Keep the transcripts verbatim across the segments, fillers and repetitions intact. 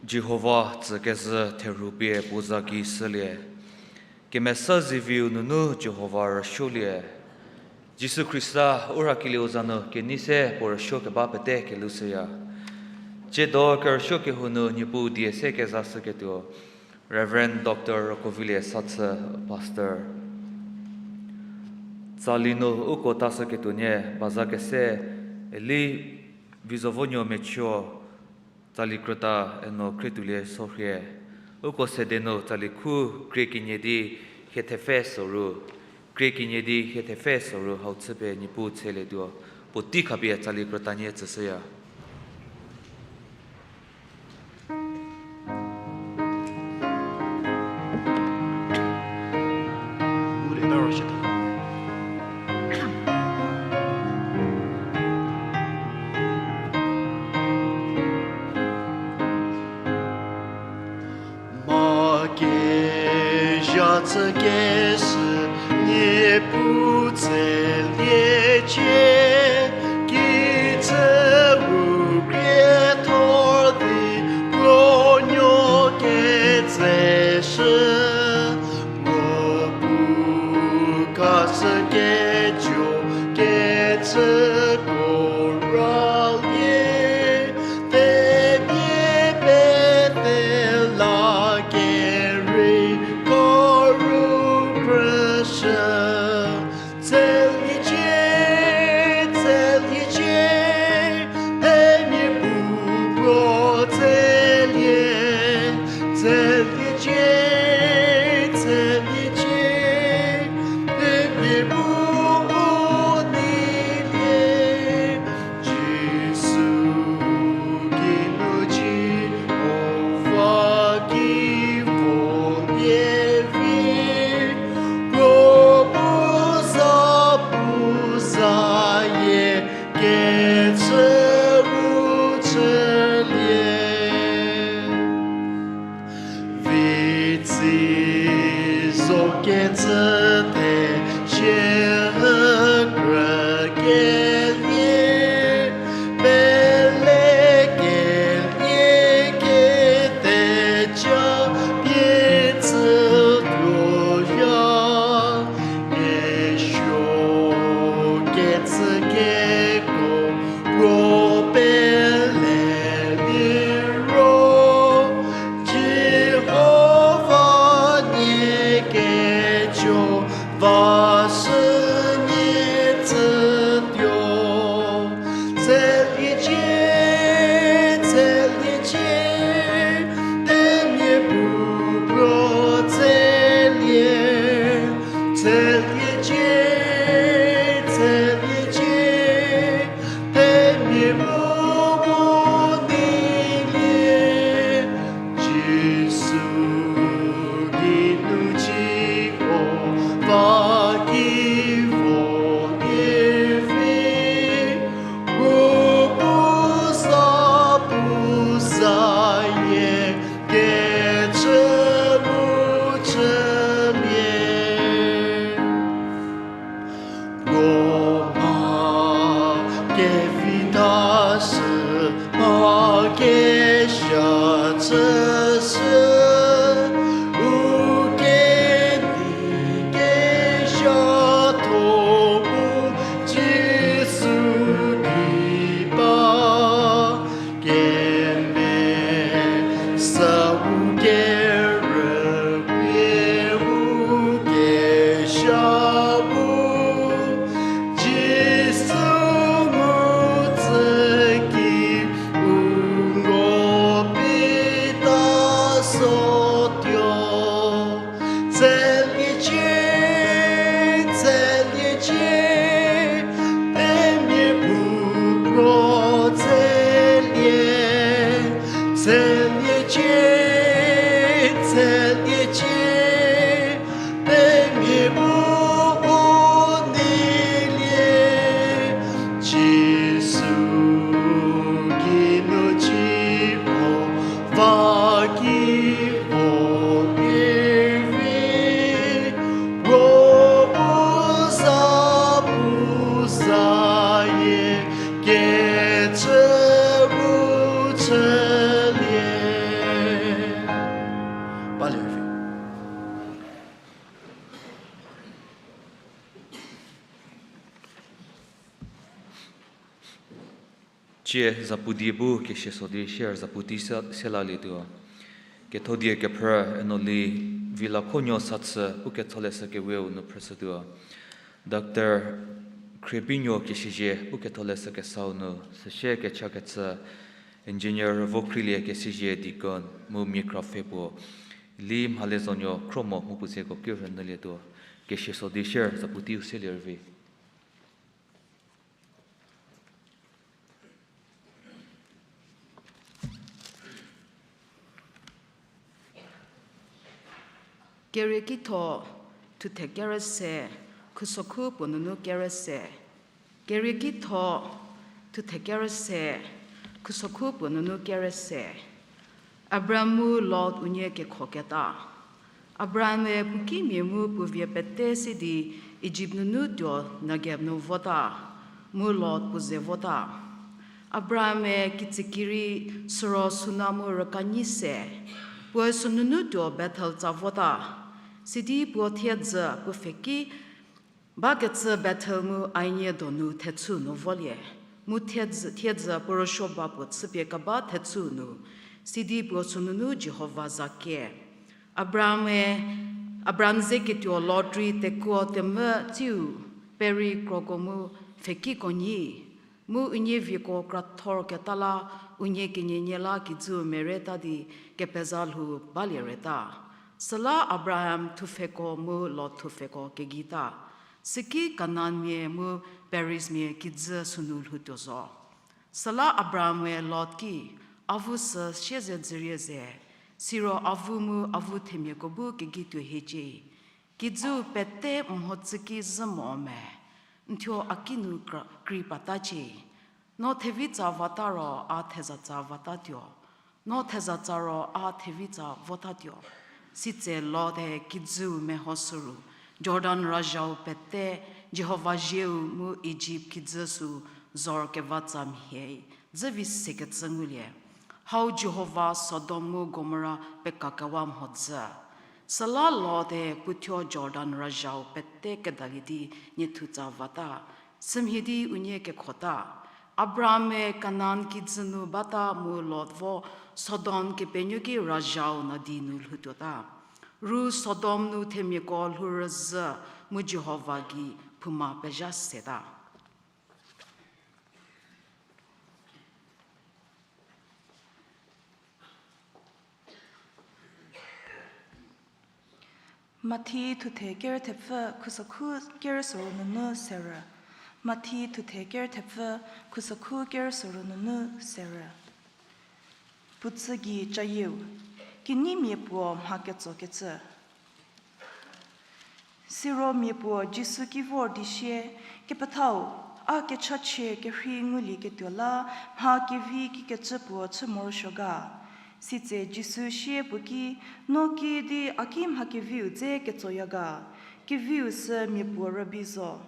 Jihova tsükezhü therhu pie puo za ki shülie. Kemesa ziviu nunu Jihova rüsuolie. Jisu Khrista u rhakelieu za nu kenei se puo rüsuo keba pete kelhou shüya. Tsiedo kerüsuo kehou nu Niepuu die se kezashüketuo Reverend Doctor Rokovilie Sathü, Pastor. Tsali nu uko tashüketuo nie baza kese Eli Vizovonuo Mechuo, tsali krüta eno Khrietuolie Sorhie. Uko sede nu tsali khu krie kenie di hie thepfü soru, krie kenie di hie thepfü soru hau chüpie Niepuu tshelietuo, puotei khapie tsali krüta nie tsüshüya. Mha kezha chükeshü Niepuu tseliecie, kicü u khriethor di puo nuo ketseshü, puo bu khashü kejo kecüko ralie, themia pete la kerei ko ru khrüshü. Tseliecie, tseliecie, themia bu puo tselie. Tseliecie, tseliecie, themia bu u neilie. Jisu kinu Jihova ki volie vi, puo bu za pu zayie kecü mu chülie. Vitsei zo kecü the chie hükrü kelie, pelekelie ketheja pie tsütuoya. Kesuo kecü keko puo pele liro, Jihova nie kejo vashü nie tsütuo. Tseliecie, tseliecie, themia bu puo tselie. Tseliecie, tseliecie, themia bu u neilie. Jisu kinu Jihova ki volie vi, puo bu za pu zayie kecü mu chülie. Puo mha kevitashü, mha kezha chüshü, u kenei kezhatho bu Jisu ki ba. Kemesa u kerüpie u kezha bu, Jisu mu tsü ki u ngo pita sotuo. Tseliecie, tseliecie, themia bu puo tselie. Tseliecie, tseliecie, themia bu u neilie. Jisu kinu Jihova ki volie vi, puo bu za pu zayie kecü mu chülie. Lervi. Tsie zapu die bu kesia so di share zapu tei se, se lalietuo. Ketho die kephrü Enoli Vilakhonuo Sathü pu ketholeshü keweu nu phrüshütuo. Doctor Khriebinuo Kesiezie pu ketholeshü kesau nu, süsie kechakechü Engineer Vokhrielie Kesiezie deacon mu mia kra pfhe puo, Li Mhalezonuo Khromo mu puo zeko ki rünyülietuo. Kesia so di share zapu teiu se lervi. Keriekitho thuthe kerüse, khusokhu puo nunu kerüse. Keriekitho thuthe kerüse, khusokhu puo nunu kerüse. Abram mu Lot unie kekhoketa. Abraham-e puo kimia mu puo vie pete si di Ijipt nunu tuo Negeb nu vota, mu Lot puo ze vota. Abraham-e kitsikirei süro suna mu rükanyi se, puoe sünunu tuo Bethel tsa vota. Sidi puo thiedzü puo pfheki bakecü Bethel mu Ainie donu thechü nu volie, mu thiedzü, thiedzü puo rüsuo ba puo chüpie keba thechü nu, sidi puo sünunu Jihova za kie. Abraham-e, Abraham ze ketuo Lot rei tekuo temvü tsiu, perei kroko mu pfhekiko nyi, mu unie vieko krathor keta la unie kenienie la kijüu mereta di kepeza lhou balie reta. Süla Abraham thupfheko mu Lot thupfheko kegeita. Süki Kanaanmia mu Perizmia kijü sünu lhoutuo zo. Süla Abraham-e Lot ki, avu sü siezedzürie ze, siro avu mu avu themiako bu kegeituo hiecie. Kijüu pete mhodzü ki zhü mo me, n thuo a ki nu kra-, krei patacie. No thevitsa vata ro a thezatsa vatatuo. No thezatsa ro a thevitsa votatuo. Sitse Lot-e kijüu mehoshü ru, Jordan razhau pete, Jihova zieu mu Ijipt kijü sü zor kevatsa mhie dzü vi sekecü ngulie. Hau Jihova Sodom mu Gomora pekakewa mhodzü. Süla Lot-e puothuo Jordan razhau pete kedalie di niethutsa vata, sümhie di unie kekhota. Abraham-e Kanaan kijü nu bata mu Lot vo Sodom kepenuoki razhau nadi nu lhoutuota. Ru Sodom nu themiako lhourüzhü mu Jihova gei phouma pezha seta. Mathi thuthe kerü thepfü khusokhu kerü soru nunu serü. Mathi thuthe kerü thepfü khusokhu kerü soru nunu serü. Puotsü gei cayieu, kinyimia puo mha ketsokecü. Siro mia puo Jisu ki vor di sie, Kepethau, a kechachie kerhei ngulieketuo la mha kevi kikecü puo chü morosuo ga? Sitse Jisu sie puo ki, No ki di a ki mha keviu dze ketsoya ga? Keviu sü mia puo rübei zo.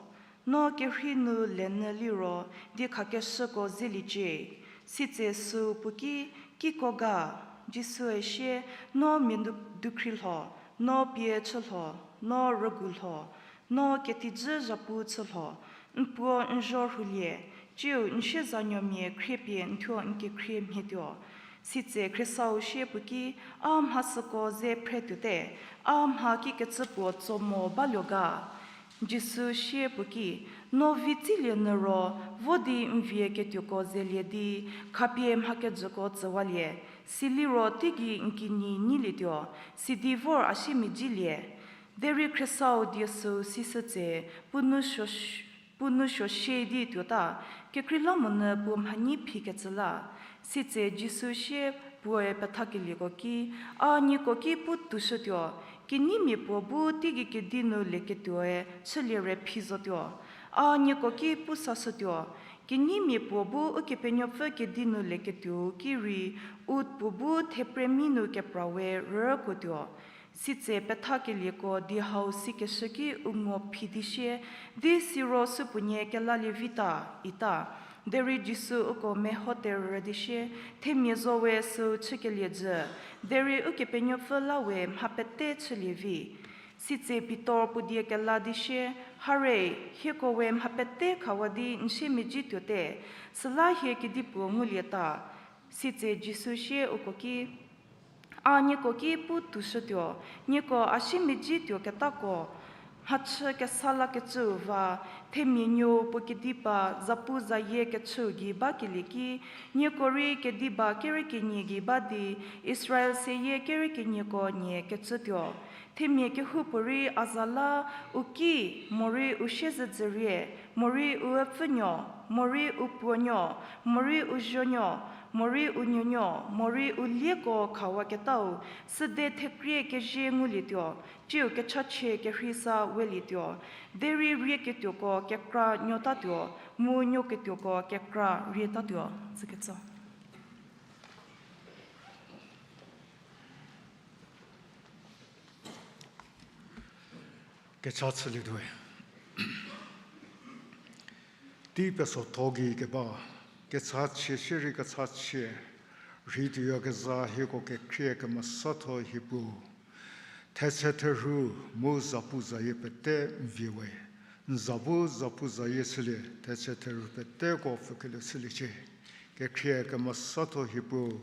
No kerhei nu lenyü liro diekhakeshüko zeliecie. Sitse süu puo ki, Kiko ga? Jisue sie, No mia du-, dukhri lho, no pie chü lho, no rügu lho, no ketijü zhapu chü lho, n puo n zho rhulie, tsiu n siezanuomia khriepie n thuo n kekhrie mhietuo. Sitse khriesau sie puo ki, A mha süko ze phre tuote, a mha kikecü puo tso mo baluo ga? Jisu sie puo ki, No vi tsilie nyü ro, vo di n vie ketuoko zelie di, khapie mha kejüko tsüwalie, siliro teigei n kinyi nyilietuo, sidi vor a siemedzi lie. Derei khriesau die süu sishü tse, puo nou suo sh-, puo nou suo shie di tuota, kekreilamonyü puo mhanyi phikecü la. Sitse Jisu sie puoe pethakelieko ki, A nieko ki pu toushütuo, kinyimia puo bu teigei kedi nu leketuoe chülie re phi zotuo. A nieko ki pu sashütuo, kinyimia puo bu Ukepenuopfü kedi nu leketuou ki rei, u puo bu thepremi nu kepra we rükuotuo. Sitse pethakelieko die hau sikeshü ki u ngo phi di sie, Di siro supuonie kelalie vita, ita. Derei Jisu uko meho terü di sie, Themia zo we süu chükelie jü. Derei Ukepenuopfü la we mha pete chülie vi. Sitse Pitor puo die kela di sie, Hare, hieko we mha pete khawa di n siemedzi tuote, süla hie kedipuo ngulieta? Sitse Jisu sie uko ki, A nieko ki pu toushütuo, nieko a siemedzi tuoketako mhachü kesa lakecüu va, themia Nuou puo kediba zapu zayie kechüu gei bakelie ki, nieko rei kediba kerekenie gei ba di Israel seyie kerekenieko nie kecütuo. Themia kehoupuorei a za la u ki, morei u siezedzürie, morei u üpfünuo, morei u puonuo, morei u zuonuo, morei u nuonuo, morei u lieko khawaketau, süde thekrie kezie ngulietuo, tsiu kechachie kerheisa welietuo, derei rieketuoko kekra nuotatuo, mu nuoketuoko kekra rietatuo. Tsüketso. Kecha chülietuoe. Tei pesotho gei keba, kechachie shierei kechachie, rhei tuoyakezha hieko kekhrie kemesatho hie puo, thetse therhu mu zapu zayie pete n vie we. N za bu zapu zayie chülie, thetse therhu peteko pfhükelieu chüliecie. Kekhrie kemesatho hie puo,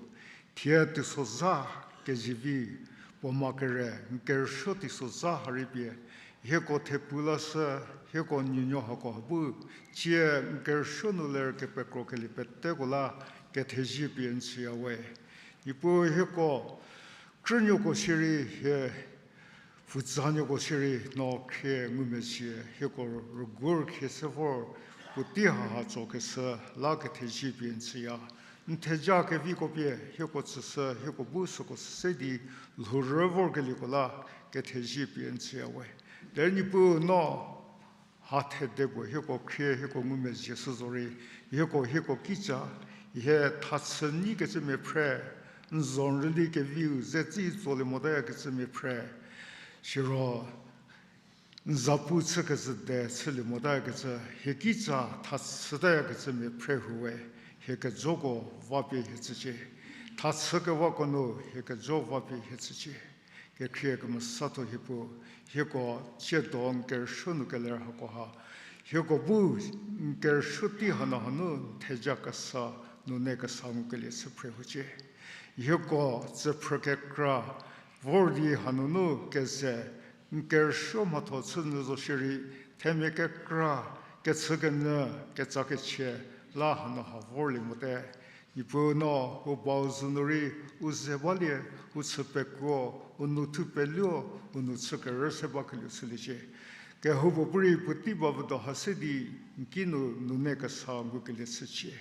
thie teisozha kezivi, puoma kere n kerüsuo teisozha ha rei pie, hieko thepu lashü, hieko nuonuo hako ha bu, tsie n kerüsuo nu ler kepekrokelie peteko la kethezie pie n tsüya we. Niepuu hieko, krünuoko shierei hie, pfutsanuoko shierei no khrie ngumezhie, hieko rügur khie se vor, puotei haha tsokeshü la kethezie pie n tsüya. N theja keviko pie hieko tsüshü, hieko bu süko se di lhourü vorkelieko la kethezie pie n tsüya we. Derei Niepuu no ha thede puo hieko khrie, hieko ngumezhie shü zorei, hieko, hieko kicha, hie thachü nyikecü mia phre, n zo n rüli keviu ze tsi tsolie motayakecü mia phre, siro n zapu chükezhü de chülie motayakecü, hie kicha thachütayakecü mia phre huwe, hie kejoko vapie hie tsücie. Thachükewako nu hie kejo vapie hie tsücie. Kekhrie kemesatho hie puo, hieko tsiedo n kerüsuo nu keler hakoha, hieko bu n kerüsuo tei hanu hanu n theja kesa, nune kesa ngukelie chü phre hucie. Hieko tsüphrü kekra vor di hanunu keze n kerüsuo mhatho chü nyü zo shierei, themia kekra, kechükenyü, ketsakechie la hanu ha vorlie mote. Niepuu no u bau zü nu rei u ze balie, u chü pekuo, u nou thu peluo, u nou chü kerü se bakelieu chüliecie. Kehoupuo bu rei puotei ba vüdo ha se di n kinu nune kesa ngukelie chücie.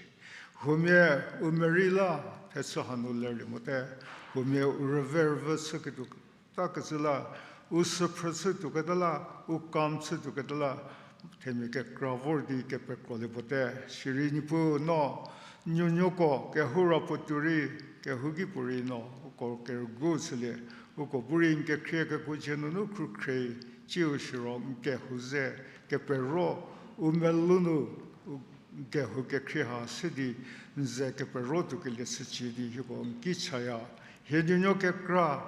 Huomia u merei la thechü hanu lerlie mote, huomia u rüve rüvü chüketuo takecü la, u süphrü chütuoketa la, u kam chütuoketa la, themia kekra vor di kepekrolie puote. Sirei Niepuu no, nuonuoko kehou ra puo tuo rei, kehouki puorei no uko kerügu chülie, uko bu rei n kekhrie kekuo dzie nunu khrükhrie, tsiu siro n kehou ze kepero, u melou nu u n kehou kekhrie ha se di n ze kepero tuokelie chücie di hieko n ki chaya. Hie nuonuo kekra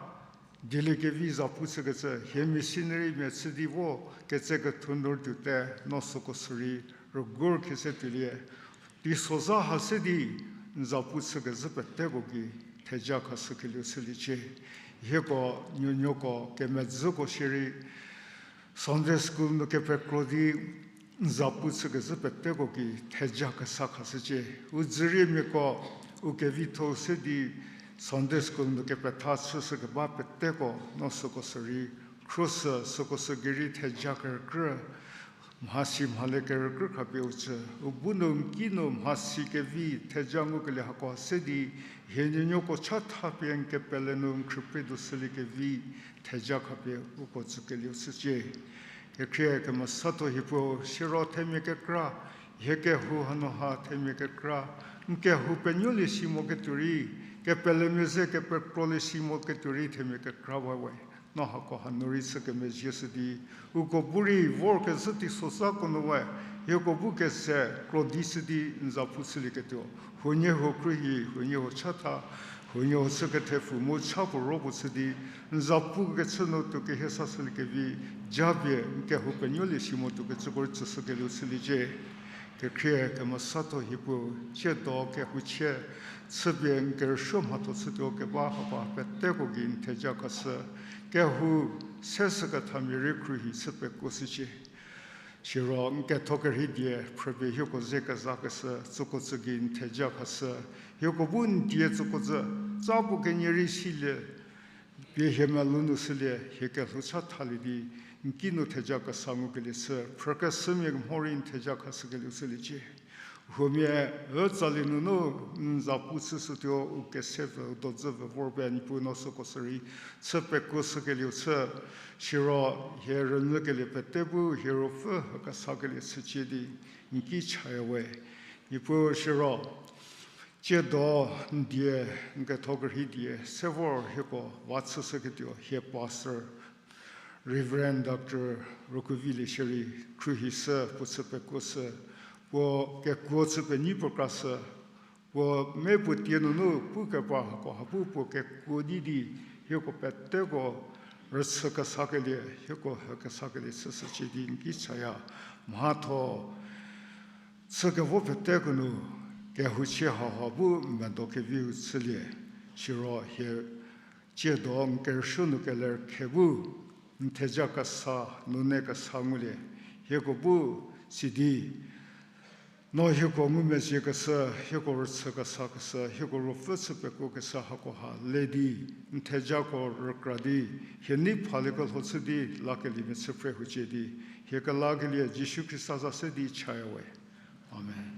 dieliekevi zapu chükecü, hie missionarymia chü di vo ketse kethu nu rei tuote, no süko sürei rügur khie se tuolie. Teisozha ha se di n zapu chükezhü peteko gei theja khashükelieu chüliecie. Hieko nuonuoko kemedzüko shierei, Sunday school nu kepekro di n zapu chükezhü peteko gei theja kesa khashücie. U dzüriemiako u kevitho se di Sunday school nu kepetha chüshükeba peteko no süko sürei khruoshü, süko sü gei rei theja kerükrü, mhasi mhale kerükrü khapie u tsü, u bu nu n ki nu mhasi kevi theja ngukelie hako se di, hie nuonuoko chatha pie n kepele nu n khrüpie do shüliekevi theja khapie uko tsükelieu chücie. Kekhrie kemesatho hie puo, siro themia kekra, hie kehou hanu ha themia kekra, n kehou penuolie si moketuo rei, kepelemia ze kepekrolie si mo ketuo rei themia kekra ba we. No hako hanu rei chü kemezhie shü di, uko bu rei vorkezhü teisozhako nu we, hieko bu keze kro di shü di n za pu chülieketuo, huoniehuo khruohi, huoniehuo chatha, huoniehuo chü kethepfu mu cha puo ro puo chü di, n za pu kechü nu tuo kehie sa shüliekevi, japie n kehou penuolie si mo tuo kecüko rei tsüshükelieu chüliecie. Kekhrie kemesatho hie Puo, tsiedo kehouchie chüpie n kerüsuo mhatho chütuo keba hako peteko gei n theja khashü, kehou se shükethamia rei khruohi chü pekuoshücie. Siro n ketho kerhei die phrüpie hieko ze kezakeshü tsüko tsü gei n theja khashü, hieko bu n die tsüko tsü, tsa puo kenie rei silie, pie hie melou nu shülie, hie kelhou cha thalie di, n ki nu theja kesa ngukelie chü, phrükeshümia mho rei n theja khashükelieu chüliecie. Huomia, ü tsali nunu n za pu chüshütuo u kesepfü, u dodzüpfü vor pie Niepuu no süko sürei chü pekuoshükelieu chü, siro hie rünyükelie pete bu hie ruopfü hü kesakelie chücie di, n ki chaya we. Niepuu siro, tsiedo n die, n ketho kerhei die se vor hieko va chüshüketuo hie pastor Reverend Doctor Rokuvilie shierei khruohishü, puo chü pekuoshü, puo kekuo chü penyi puo krashü, puo me puo tie nunu pu keba hako ha bu puo kekuo di di, hieko peteko rüchü kesakelie, hieko hü kesakelie chüshücie di n ki chaya. Mhatho chü kevo peteko nu kehouchie hauha bu medo keviu chülie, siro hie tsiedo n kerüsuo nu keler khe bu n theja kesa, nune kesa ngulie, hieko bu sidi, no hieko ngumezhiekeshü, hieko rüchü kesakeshü, hieko ruopfü chü pekuokeshü hako ha le di, n thejako rükra di, hie nei phalie kelho chü di lakeliemia chü phre hucie di, hie kelakelie Jisu Khrista za se di chaya we. Amen.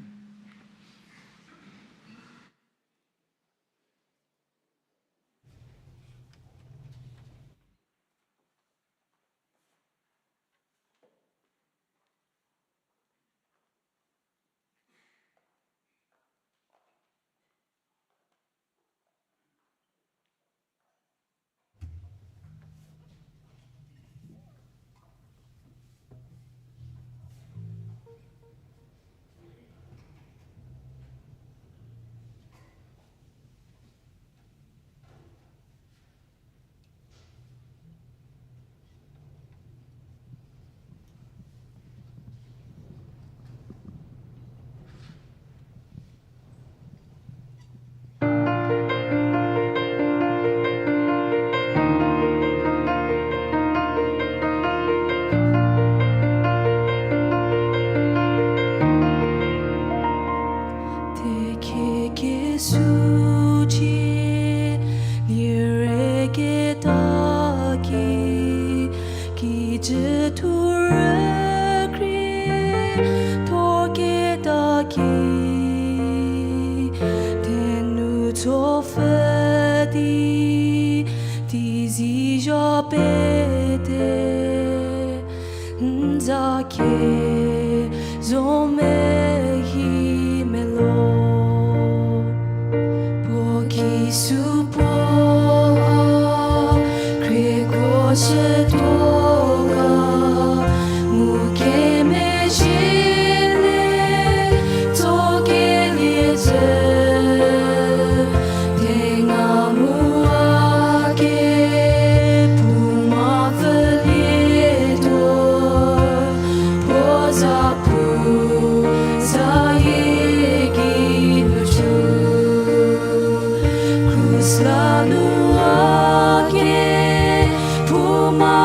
Tekhekesücie, liereketa ki, kijü thu rükhrie thoketa ki, thenu tso pfü di, teizie zha pete, n za kie zo mehi melo. Puo ki supuo a, khrieko shütuo ga, mu kemezhie le tsokelie zhü, thenga mu a ke puma pfülietuo, puo za pu zayie ki nu cü. Krus la nu a ke puma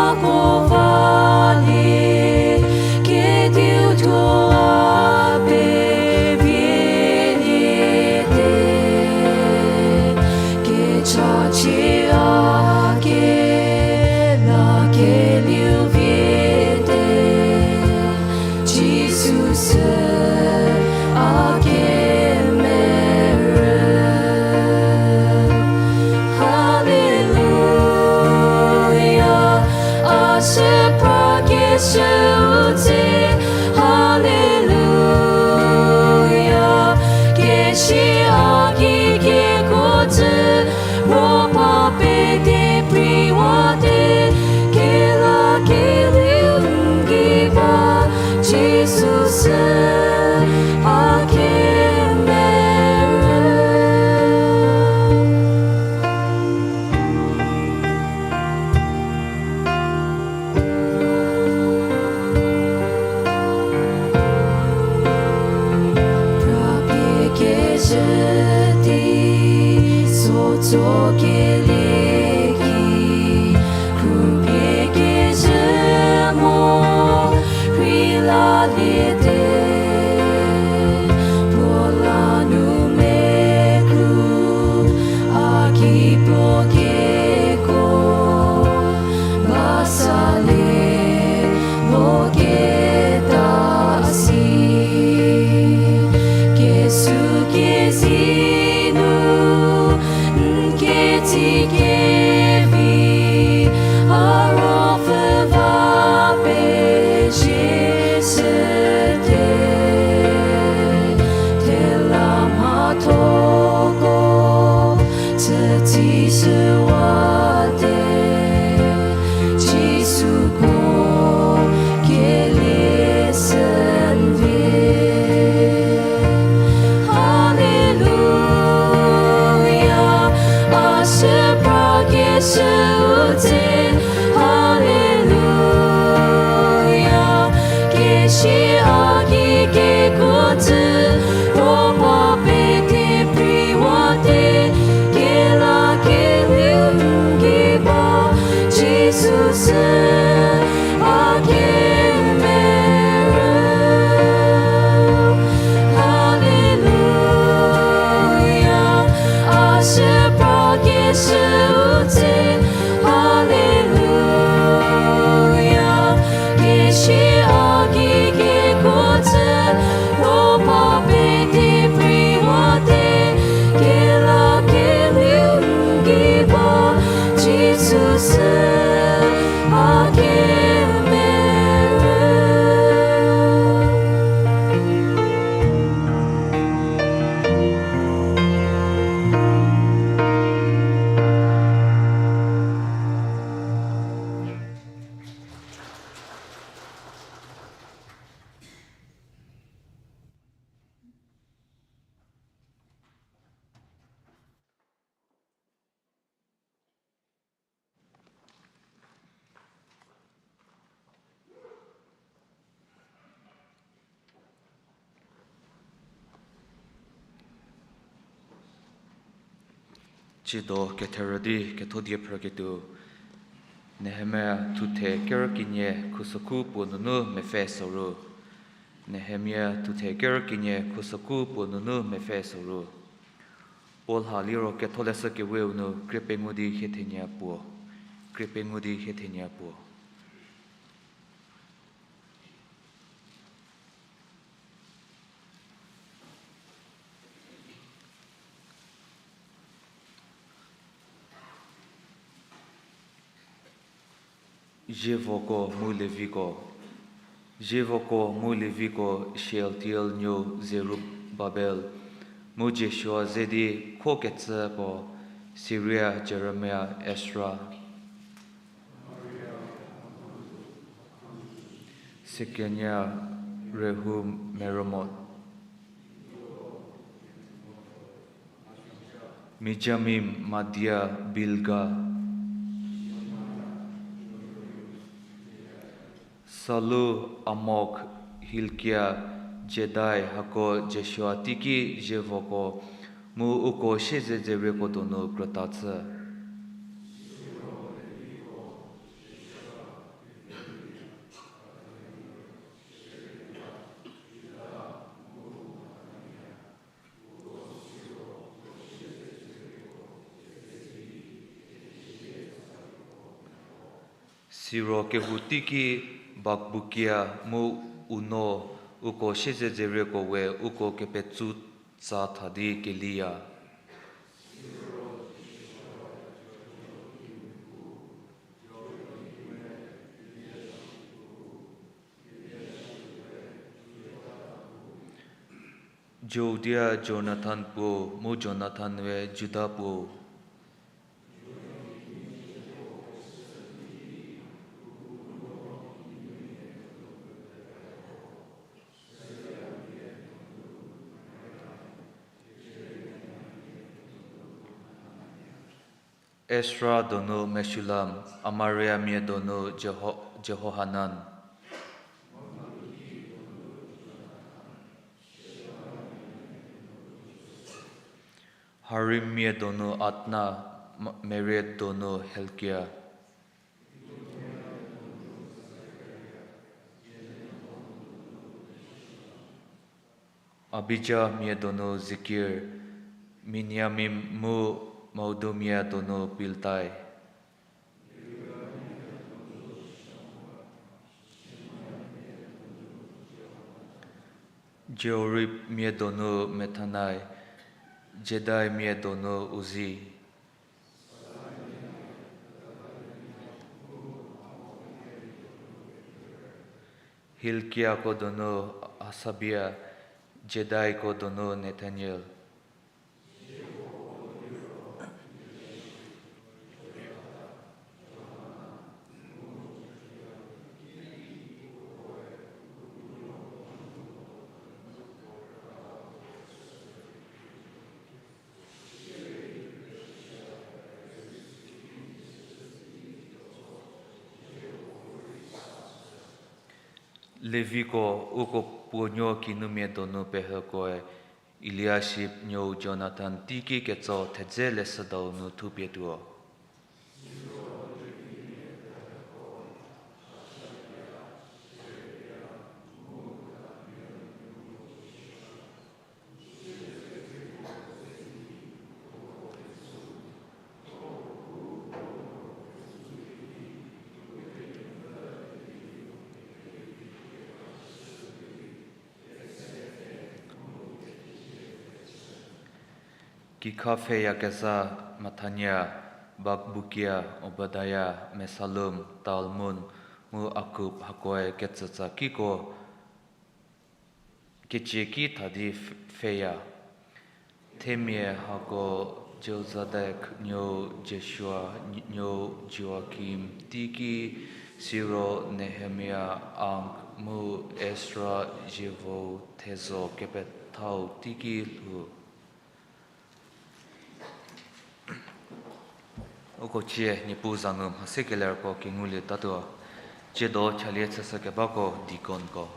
a kemerü. Prapie kezhü di sotso kelie ki, krupie kezhü mo rei laliete, puo la nu mekru a ki puo keko ba salie mo keta si. Kesu kezi nu n ketsi kevi, a ruopfü va pezie shüte, thela mhathoko tsütsishüwate, Jisuko kelie sünvie. Haleluya, a shüpra keshüu tse. Haleluya, kesia a ki kekuo tsü, ruopfü pete priwate, kela keliu n ki ba, Jisu sü a kemerü. Haleluya, a shüpra keshüu tse. Haleluya, kesia a ki kekuo tsü, ruopfü pete priwate, kela keliu n ki ba, Jisu sü a kemerü. Tsiedo ketherü di ketho die phrüketuo, Nehemia thuthe kerü kenie khusokhu puo nunu mepfü soru. Nehemia thuthe kerü kenie khusokhu puo nunu mepfü soru. Puo lha liro Ketholeshü Keweu nu krie pengou di hie thenie puo, krie pengou di hie thenie puo. Zievoko mu Leviko. Zievoko mu Leviko: Shealtiel nuo Zerubabel, mu Jeshua ze di kho kecüko: Serebia, Jeremia, Ezra, Sekania, Rehum, Meremot, Mijamim, Madia, Bilga. Salu, Amok, Hilkia, Jedai hako Jeshua teiki zievoko mu uko siezedzerüko donu krüta chü. Siro kehou teiki Bakbukia mu Uno, uko siezedzerüko we uko kepetsu tsa tha di keliya. Joadia Jonathan puo, mu Jonathan we Juda puo. Ezra donu Meshulam, Amariamia donu Jeho-, Jehohanan. Harimia donu Adna, M-, Meraiot donu Hilkia. Abijamia donu Zikri, Miniamin mu Moadamia donu Piltai. Joaribmia donu Mattaniah, Jediaimia donu Uzzi. Hilkiako donu Hasabia, Jediaiko donu Nethanel. Leviko uko puonuo kinumia donu pehükoe Eliashib nuou Jonathan teiki ketso thedze leshüdau nu thupietuo. Kikha pfheyakezha Mathania, Bakbukia, Obadaya, Mesalum, Talmon, mu Akub hakoe ketsütsa kiko kecie ki tha di pfheya. Themia hako Jozadak nuou Jeshua nuou Joakim teiki siro Nehemia, Ank mu Ezra zievou thezo kepethau teiki lhou. Uko cie Niepuu za nu mhase kelerko kengulietatuo, tsiedo chalie chüshü kebako deaconko.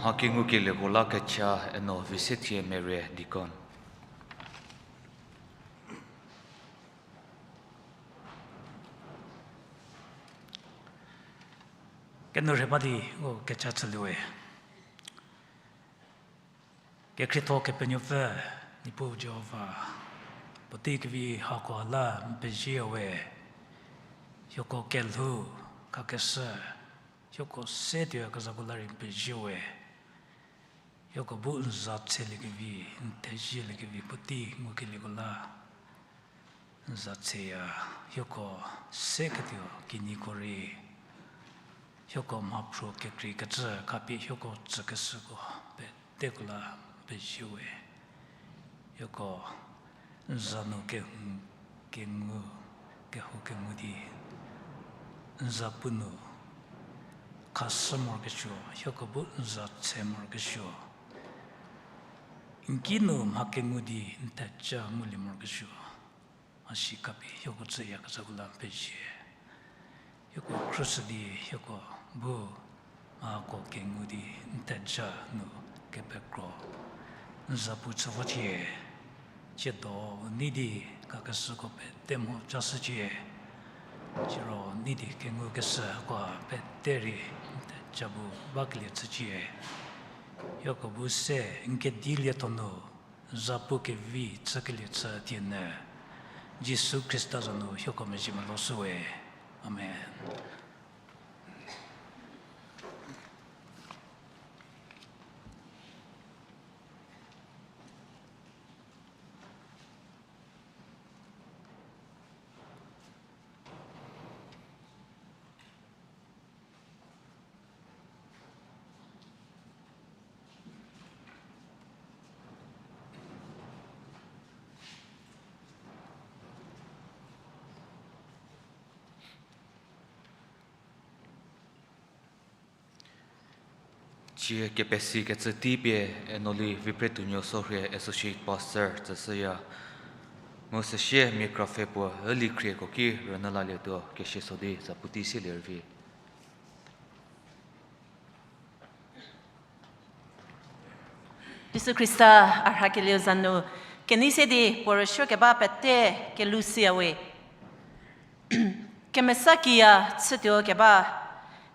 Mha kengukelieko la kecha eno Visethie Merie deacon. Kenu rheba di u kecha chüliewe. Kekhrietho Kepenuopfü, Niepuu Jihova, puotei kevi hako la n pezie we, hieko kelhou, khakeshü, hieko se tuoyakezhako la rei n pezie we, hieko bu n za tseliekevi, n thezieliekevi puotei ngukelieko la n za tseya, hieko seketuo kinyiko rei, hieko mhaphruo kekreikecü khapie hieko tsükeshüko peteko la pezie we. Hieko n za nu kehou kengu, kehou kengu di n za pu nu khashü morokesuo, hieko bu n za tse morokesuo, n ki nu mha kengu di n theja ngulie morokesuo, mhasi khapie hieko tsüyakezhako la n pezie. Hieko khrüshü di hieko bu mhako kengu di n theja nu kepekro n za pu chü vocie. Tsiedo nei di khakeshüko pete mho jashücie. Siro nei di kengukeshüko pete rei n theja bu bakelie chücie. Hieko bu se n kedilietho nu zapu kevi chükelie chü tienü, Jisu Khrista za nu hieko mezhie meloshüwe. Amen. Cie kepesikecü tei pie Enoli Vipre Tuonuo Sorhie Associate Pastor tsüshüya. Mu süsie mia krapfhe puo üli khrieko ki rünyü lalietuo, kesieso di zapu tei silie rüvi. Jisu Khrista a rhakelieu za nu kenei se di puo rüsuo keba pete kelhou siyawe. Kemesa kiya chütuo keba,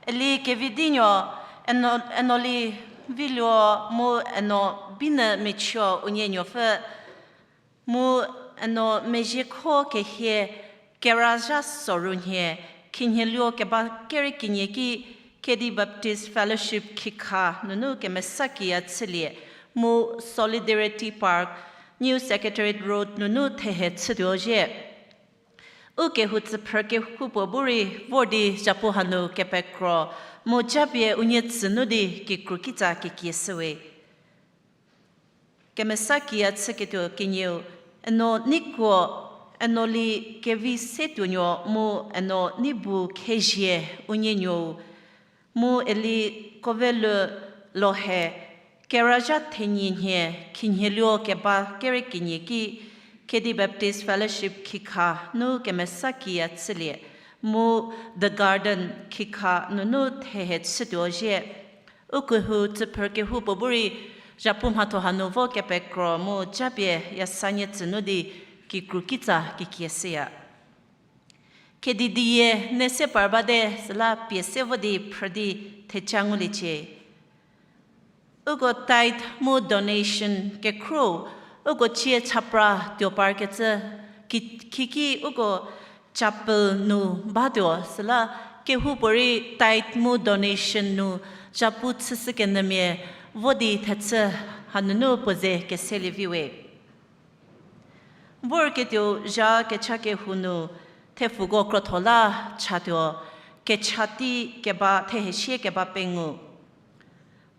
Eli Kevidi nuo, Eno-, Enoli Viluo mu Eno Binyü Michio unie nuopfü, mu Eno Mezhiekho Kehie, Kerazha Soru nhie, khinhieluo keba kerekenie ki Khedi Baptist Fellowship Khikha nunu kemesa kiya chülie, mu Solidarity Park, New Secretariat Road nunu thehe chütuo zhie. Ukehou tsüphrü kehoupuo bu rei vor di zhapu hanu kepekro, mu japie unie tsü nu di kikru kitsa kekie shüwe. Kemesa kiya chüketuo kenieu, Eno Neikuo, Enoli Kevi Setuonuo mu Eno Neibu Khezhie unie nuou, mu Eli Kovelü Lohe, Kerazha Thenie nhie, khinhieluo keba kerekenie ki Khedi Baptist Fellowship Khikha nu kemesa kiya chülie, mu The Garden Khikha nunu thehe chütuo zhie. Ukehou tsüphrü kehoupuo bu rei zhapu mhatho hanu vo kepekro mu japie yasanie tsü nu di kikru kitsa kekie shüya. Khedi dieyie ne se par bate, süla pie se vo di phrü di thecha nguliecie. Uko tithe mu donation kekhro, uko cie chapra tuo parkecü, ki-, kiki uko chapel nu batuo, süla kehoupuorei tithe mu donation nu zhapu chüshükenyümia vo di thechü hanunu puo ze keselieviwe. Vorketuo zha kecha kehou nu thepfuko krotho la chatuo, kecha tei keba thehesie keba pengou.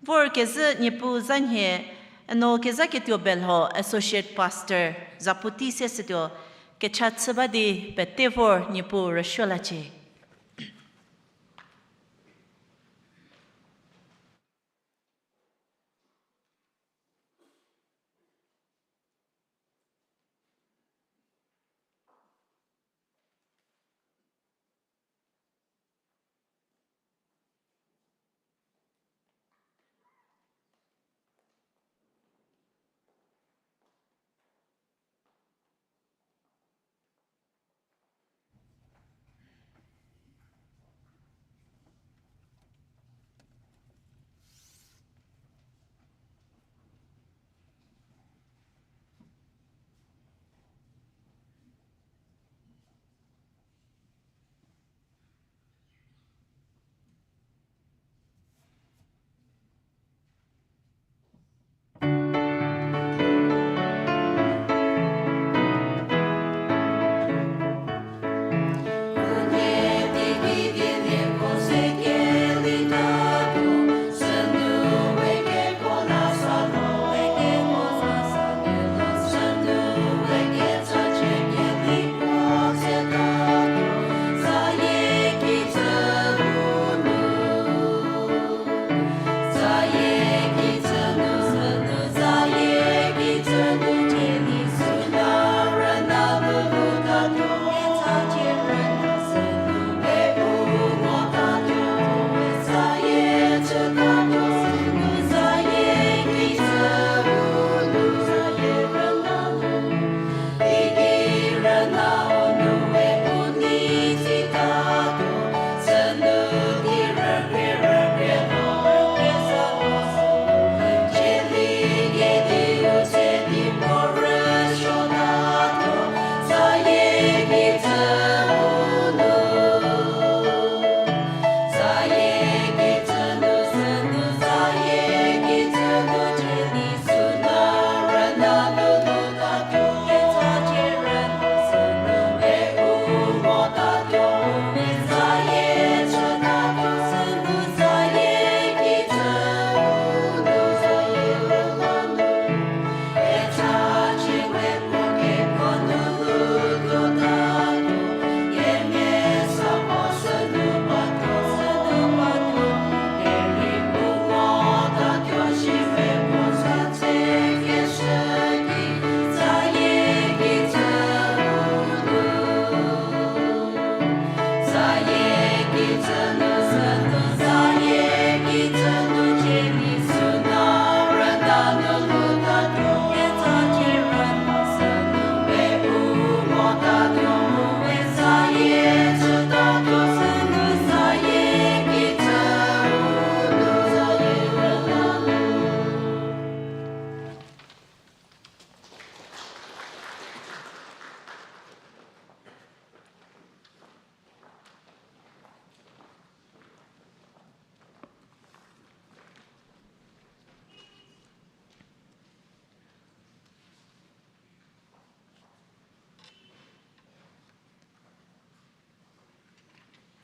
Vorkezhü Niepuu za nhie, Eno Kezaketuo Belho Associate Pastor zapu tei se shütuo, kecha chü ba di pete vor Niepuu rüsuo lacie.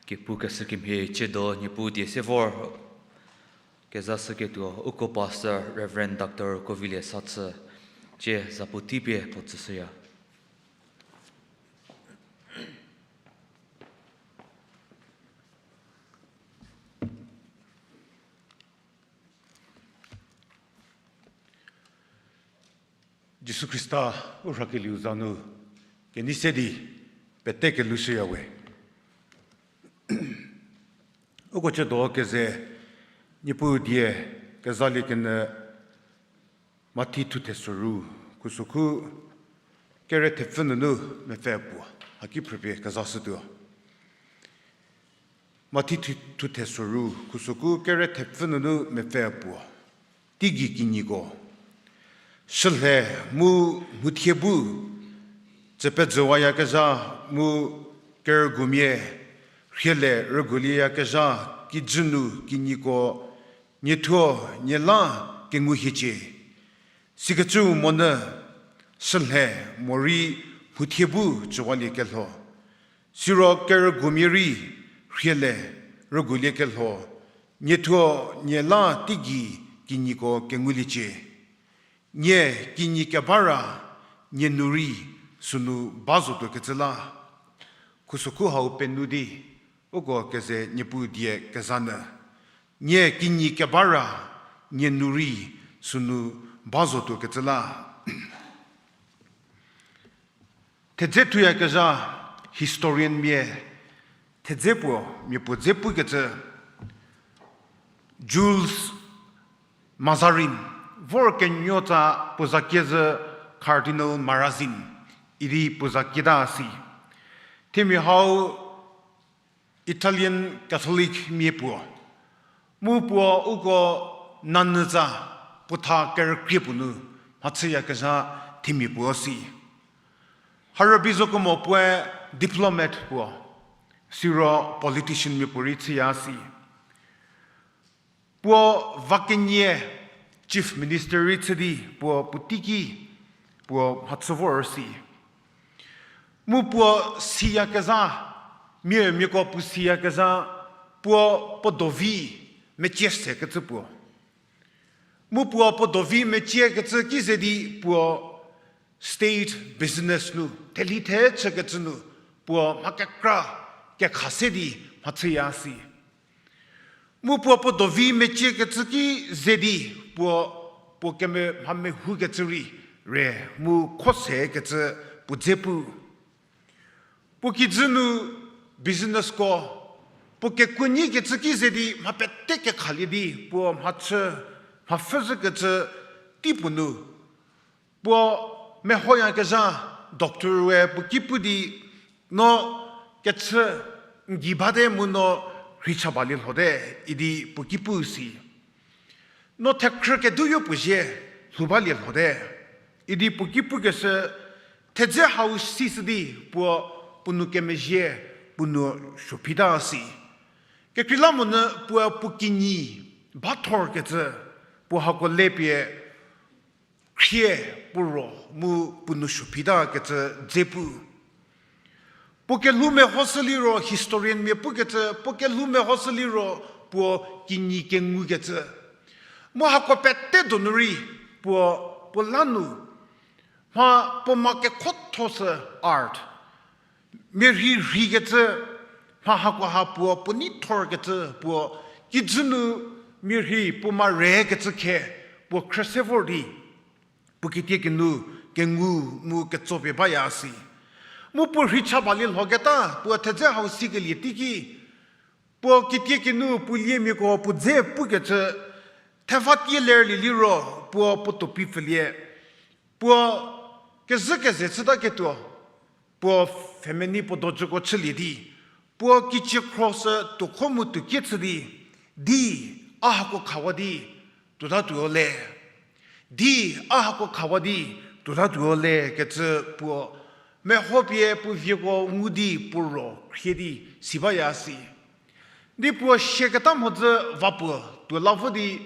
Kepu keshü kemhie ciedo Niepuu die se vor kezashüketuo uko Pastor Reverend Doctor Kovilie Sathü, cie zapu tei pie puo tsüshüya. Jisu Khrista u rhakelieu za nu kenei se di pete kelushüya we. Uko ciedo keze Niepuu die kezalie kenyü Mathi thuthe soru, khusokhu kere thepfü nunu mepfü puo, haki phrüpie kezashütuo. Mathi thu-, thuthe soru, khusokhu kere thepfü nunu mepfü puo, teigei kinyiko. Shülhe mu mhothie bu tsepedzüwayakezha mu kerügumia rhielie rügulieyakezha kijü nu kinyiko niethuo nie la kengu hiecie. Sikecüu monyü shülhe morei mhothie bu tsüwalie kelho. Siro kerügumia rei rhielie rügulie kelho. Niethuo nie la teigei kinyiko kenguliecie. Nie kinyi keba ra nie nu rei sünu ba zotuokecü la. Khusokhu hau penuo di, uko keze Niepuu die kezanyü. Nie kinyi keba ra nie nu rei sünu ba zotuokecü la. Thedze thuyakezha historian mia thedze puo, mia puo dze pukecü Jules Mazarin, vor kenuotsa puo zakiezhü Cardinal Mazarin idi puo zakieta si. Themia hau Italian Catholic mia puo. Mu puo uko nanyütsa puo tha kerükrie puo nu mhachüyakezha themia puo si. Harübei zokemo puoe diplomat puo, siro politician mia puorei chüya si. Puo va kenie chief minister rei chü di puo puotei ki puo mhachü vor si. Mu puo siyakezha, mia miako puo siyakezha, puo puo dovi mecie sekecü puo. Mu puo puo dovi meciekecü ki ze di puo state business nu, theli the chükecü nu, puo mha kekra kekha se di mhachüya si. Mu puo puo dovi meciekecü ki ze di puo, puo kememha mehoukecü rei re mu kho sekecü puo dze pu. Puo kijü nu businessko, puo kekuonyikecü ki ze di mha pete kekhalie di puo mhachü, mhapfhüzhükecü tei puo nu puo mehoyakezha doctor-e puo ki pu di, no kechü n gei bate mu no rhei cha balie lhote idi puo ki pu si. No thekhrü keduyo puo zie lhou balie lhote idi puo ki pukeshü thedze hau sishü di puo puo nou kemezhie puo nou suophita si. Kekreilamonyü puoe puo kinyi ba thorkecü puo hako le pie khrie puo ro mu puo nou suophita kecü dze pu. Puo kelhou mehoshü liro historian mia pukecü, puo kelhou mehoshü liro puo kinyi kengukecü. Mu hako pete donu rei puo, puo la nu mha puo ma kekhotho sü art mia rhei rheikecü, mha hakoha puo puo nei thorkecü puo kijü nu mia rhei puo ma rekecü khe puo khrüse vor di puo kitiekinu kengu mu ketsopie baya si. Mu puo rhei cha balie lhoketa puo thedze hau sikelie teiki Puo kitiekinu puo liemiako puo dze pukecü, theva tie lerlie liro, puo puo topi pfülie. Puo kezhü keze chütaketuo, puo pfhemenei puo dojüko chülie di, puo kicie khro sü tuokho mu tuokie chü di, di, a hako khawa di, tuotatuo le. Di, a hako khawa di, tuotatuo le kecü puo meho pie puo vieko ngu di puo ro khrie di si baya si. Di puo siaketa mhodzü va puo tuo la vo di,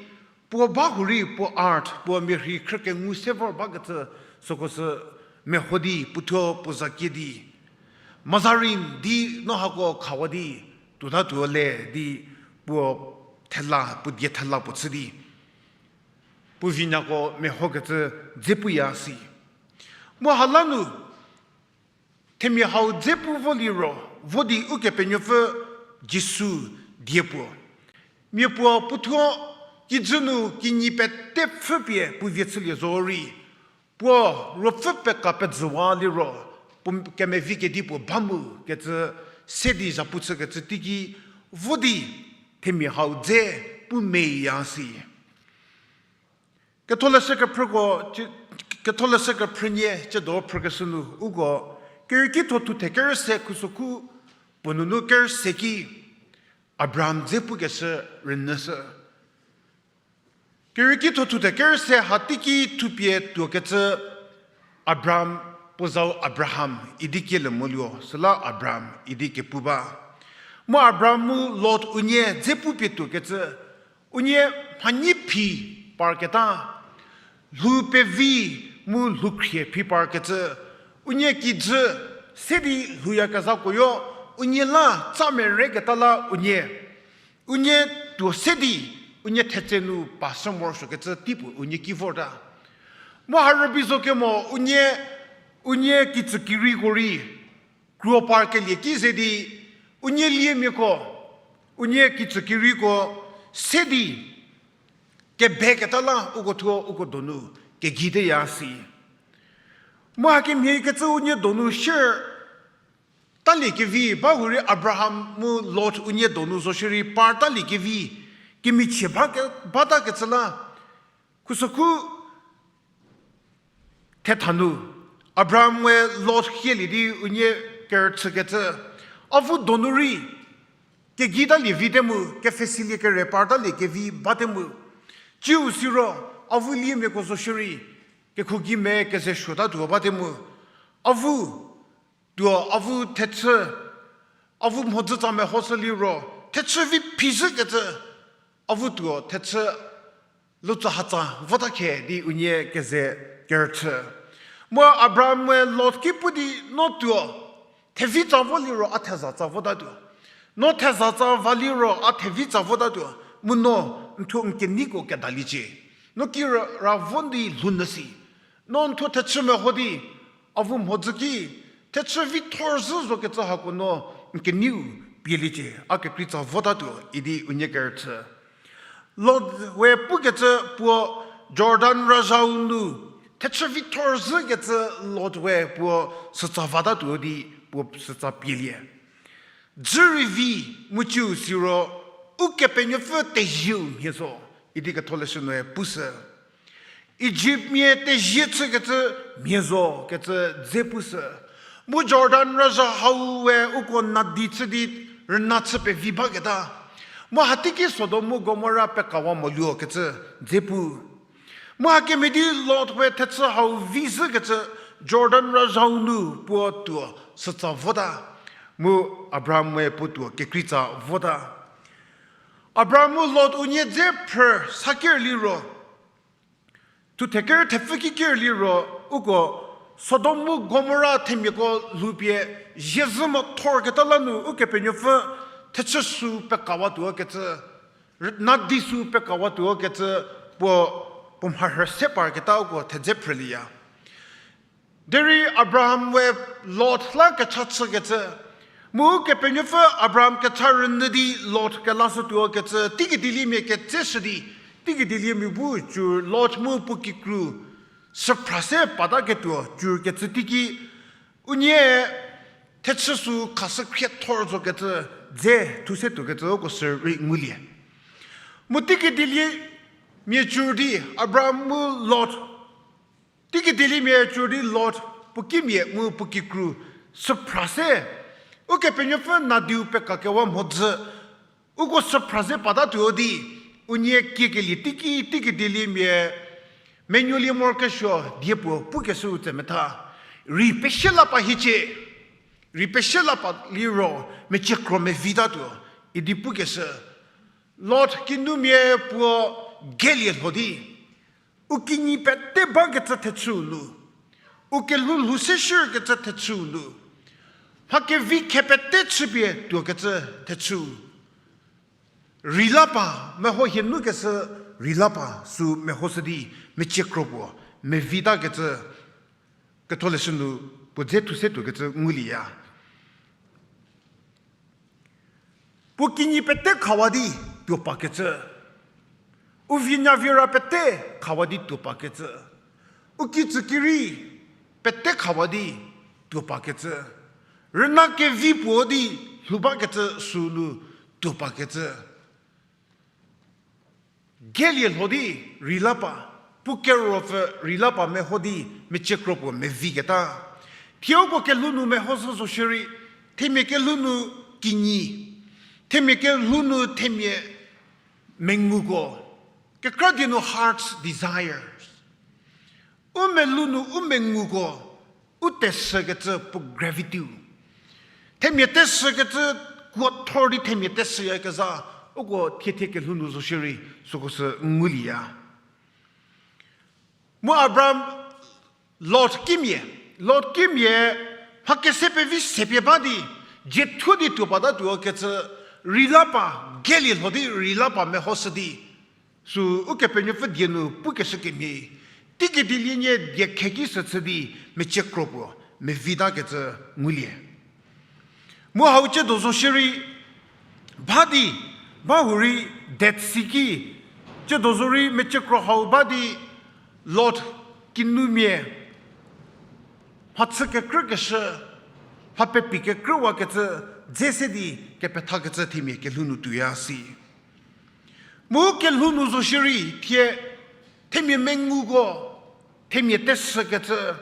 puo ba hurei puo art, puo mirhi khrükengu se vor bakecü süko sü meho di puothuo puo za kie di, Mazarin di no hako khawa di, tuotatuo le di puo thela, puo die thela puo chü di, puo vinyako mehokecü dze puya si. Mu hala nu, themia hau dze pu vo liro, vo di Ukepenuopfü Jisu die puo. Mia puo puothuo kijü nu kinyi pete pfhü pie puo vie chülie zorei, puo ruopfü peka pezhüwa liro, puo kemevi kedi puo ba mu kecü se di zhapu chükecü teiki vo di themia hau dze pu meya si. Ketholeshü kephrüko, Ketholeshü kephrünie tsiedo phrükeshü nu uko, Kerieki tho thuthe kerüse khusokhu puo nunu kerüse ki, Abraham dze pukeshü rünyüshü. Kerieki tho thuthe kerüse ha teiki thupie tuokecü Abraham, puo zau Abraham idi kielie moluo, süla Abram idi kepu ba. Mu Abram mu Lot unie dze pupie tuokecü, unie mhanyi phi parketa, lhou pevi mu lhou khrie phi parkecü, unie kijü se di lhouyakezhakoyo, unie la tsa mereketa la unie, unie tuo se di, unie thetse nu pa sü morosuokecü teipuo unie ki vorta. Mu ha rübei zo kemo unie, unie kitsü kereiko rei kro parkelie ki ze di, unie liemiako, unie kitsü kereiko se di, kebeketa la uko thuo uko donu kegei teya si. Mu hakemhie kecü unie donu shie talie kevi ba hurei Abraham mu Lot unie donu zo shierei par talie kevi, kemichie ba ke, batakecü la, khusokhu thethanu, Abraham we Lot hielie di unie kerüchükecü, avu donu rei, kegei talie vite mu, kepfhesilie kere par talie kevi bate mu. Tsiu siro, avu liemiako zo shierei, kekhogi me keze suotatuo bate mu. Avu, tuo avu thechü, avu mhodzütsa mehoshü liro, thechü vi phizhükecü, avu tuo thechü lutsahatsa vota khe di unie keze kerüchü. Mu Abraham we Lot ki pu di no tuo, thevitsa vo liro a thezatsa votatuo. No thezatsa va liro a thevitsa votatuo. Mu no n thuo n keneiko kedaliecie. No ki ra, ra vo di lhounyü si. No n thuo thechü meho di, avu mhodzü ki, thechü vi thorzhü zokecü hako no n keneiu pieliecie, a kekreitsa votatuo idi unie kerüchü. Lot we pukecü puo Jordan razhau nu, thechü vi thorzhükecü Lot we puo sütsa vatatuo di puo sütsa pielie. Dzü rei vi mu tsiu siro, Ukepenuopfü tezieu mhie zo, idi ketholeshü nue pushü. Ijiptmia tezie chükecü mhie zo kecü dze pushü. Mu Jordan razhau we uko nadi chü di rüna chü pevi baketa. Mu hateiki Sodom mu Gomora pekawa moluo kecü dze pu. Mu hakemhie di Lot we thechü hau vi zhükecü Jordan razhau nu puo tuo sütsa vota. Mu Abraham we puo tuo kekreitsa vota. Abraham mu Lot unie dze phrü sa ker liro, thuthe ker thepfü ki ker liro, uko Sodom mu Gomora themiako lhoupie ziezhü mo thorketa la nu Ukepenuopfü thechü sü pekawatuo kecü, nadi sü pekawatuo kecü puo, puo mharhü se parketa uko thedze phrülieya. Derei Abraham we Lot la kecha chükecü, mu Kepenuopfü Abraham kecha rünyü di Lot kelashütuo kecü, teiki dieliemia ketseshü di, teiki dieliemia bu cur Lot mu puo kikru süphra se pataketuo cur kecü teiki, unie thechü sü khashü khriethor zokecü, dze thu se tuokecü uko sü rei ngulie. Mu teikedilie mia cü di Abraham mu Lot, teikedilie mia cü di Lot, puo kimia mu puo kikru süphra se, Ukepenuopfü nadiu pekakewa mhodzü, uko süphra se patatuo di, unie kiekelie teiki, teikedilie mia menuolie morokesuo die puo pukeshüu tse metha, rei peshü la pa hiecie, rei peshü la pa liro, mecekro mevitatuo, idi pukeshü. Lot kinumia puo gelie lho di, u kinyi pete bakecü thechüu nu, u kelhou lhou se shürkecü thechüu nu, mha kevi khe pete chüpie tuokecü thechüu, rei la pa, meho hie nukeshü rei la pa sü mehoshü di, mecekro puo mevitakecü, Ketholeshü nu puo dze thu se tuokecü ngulieya. Puo kinyi pete khawa di tuo pakecü. U vinyavira pete khawa di tuo pakecü. U kitsükiri pete khawa di tuo pakecü. Rüna kevi puo di lhou bakecü sünu tuo pakecü. Gelie lho di rei la pa, puo keropfü rei la pa meho di mecekro puo meviketa. Thie uko kelhou nu mehoshü zo shierei, themia kelhou nu kinyi, themia kelhou nu themia menguko, kekra die nu heart's desires. U melou nu u menguko, u tesükecü puo gravity-u. Themia tesükecü kuo thor di themia tesüyakezha, uko thie thie kelhou nu zo shierei, süko sü ngulieya. Mu Abraham, Lot kimia, Lot kimia, mha kese pevi sepie ba di, jethu di tuo patatuo kecü, rei la pa, gelie lho di rei la pa mehoshü di, sü Ukepenuopfü die nu pukeshü kemhie, teikedilie nie die kheki sü chü di mecekro puo mevitakecü ngulie. Mu hau ciedo zo shierei, ba di, ba hurei Dead Sea ki, ciedo zorei mecekro hau ba di, Lot kinumia, mhachü kekrükeshü, mha pepi kekrüwakecü, dze se di kepethakecü themia kelhou nu tuoya si. Mu kelhou nu zo shierei thie, themia menguko, themia tesükecü,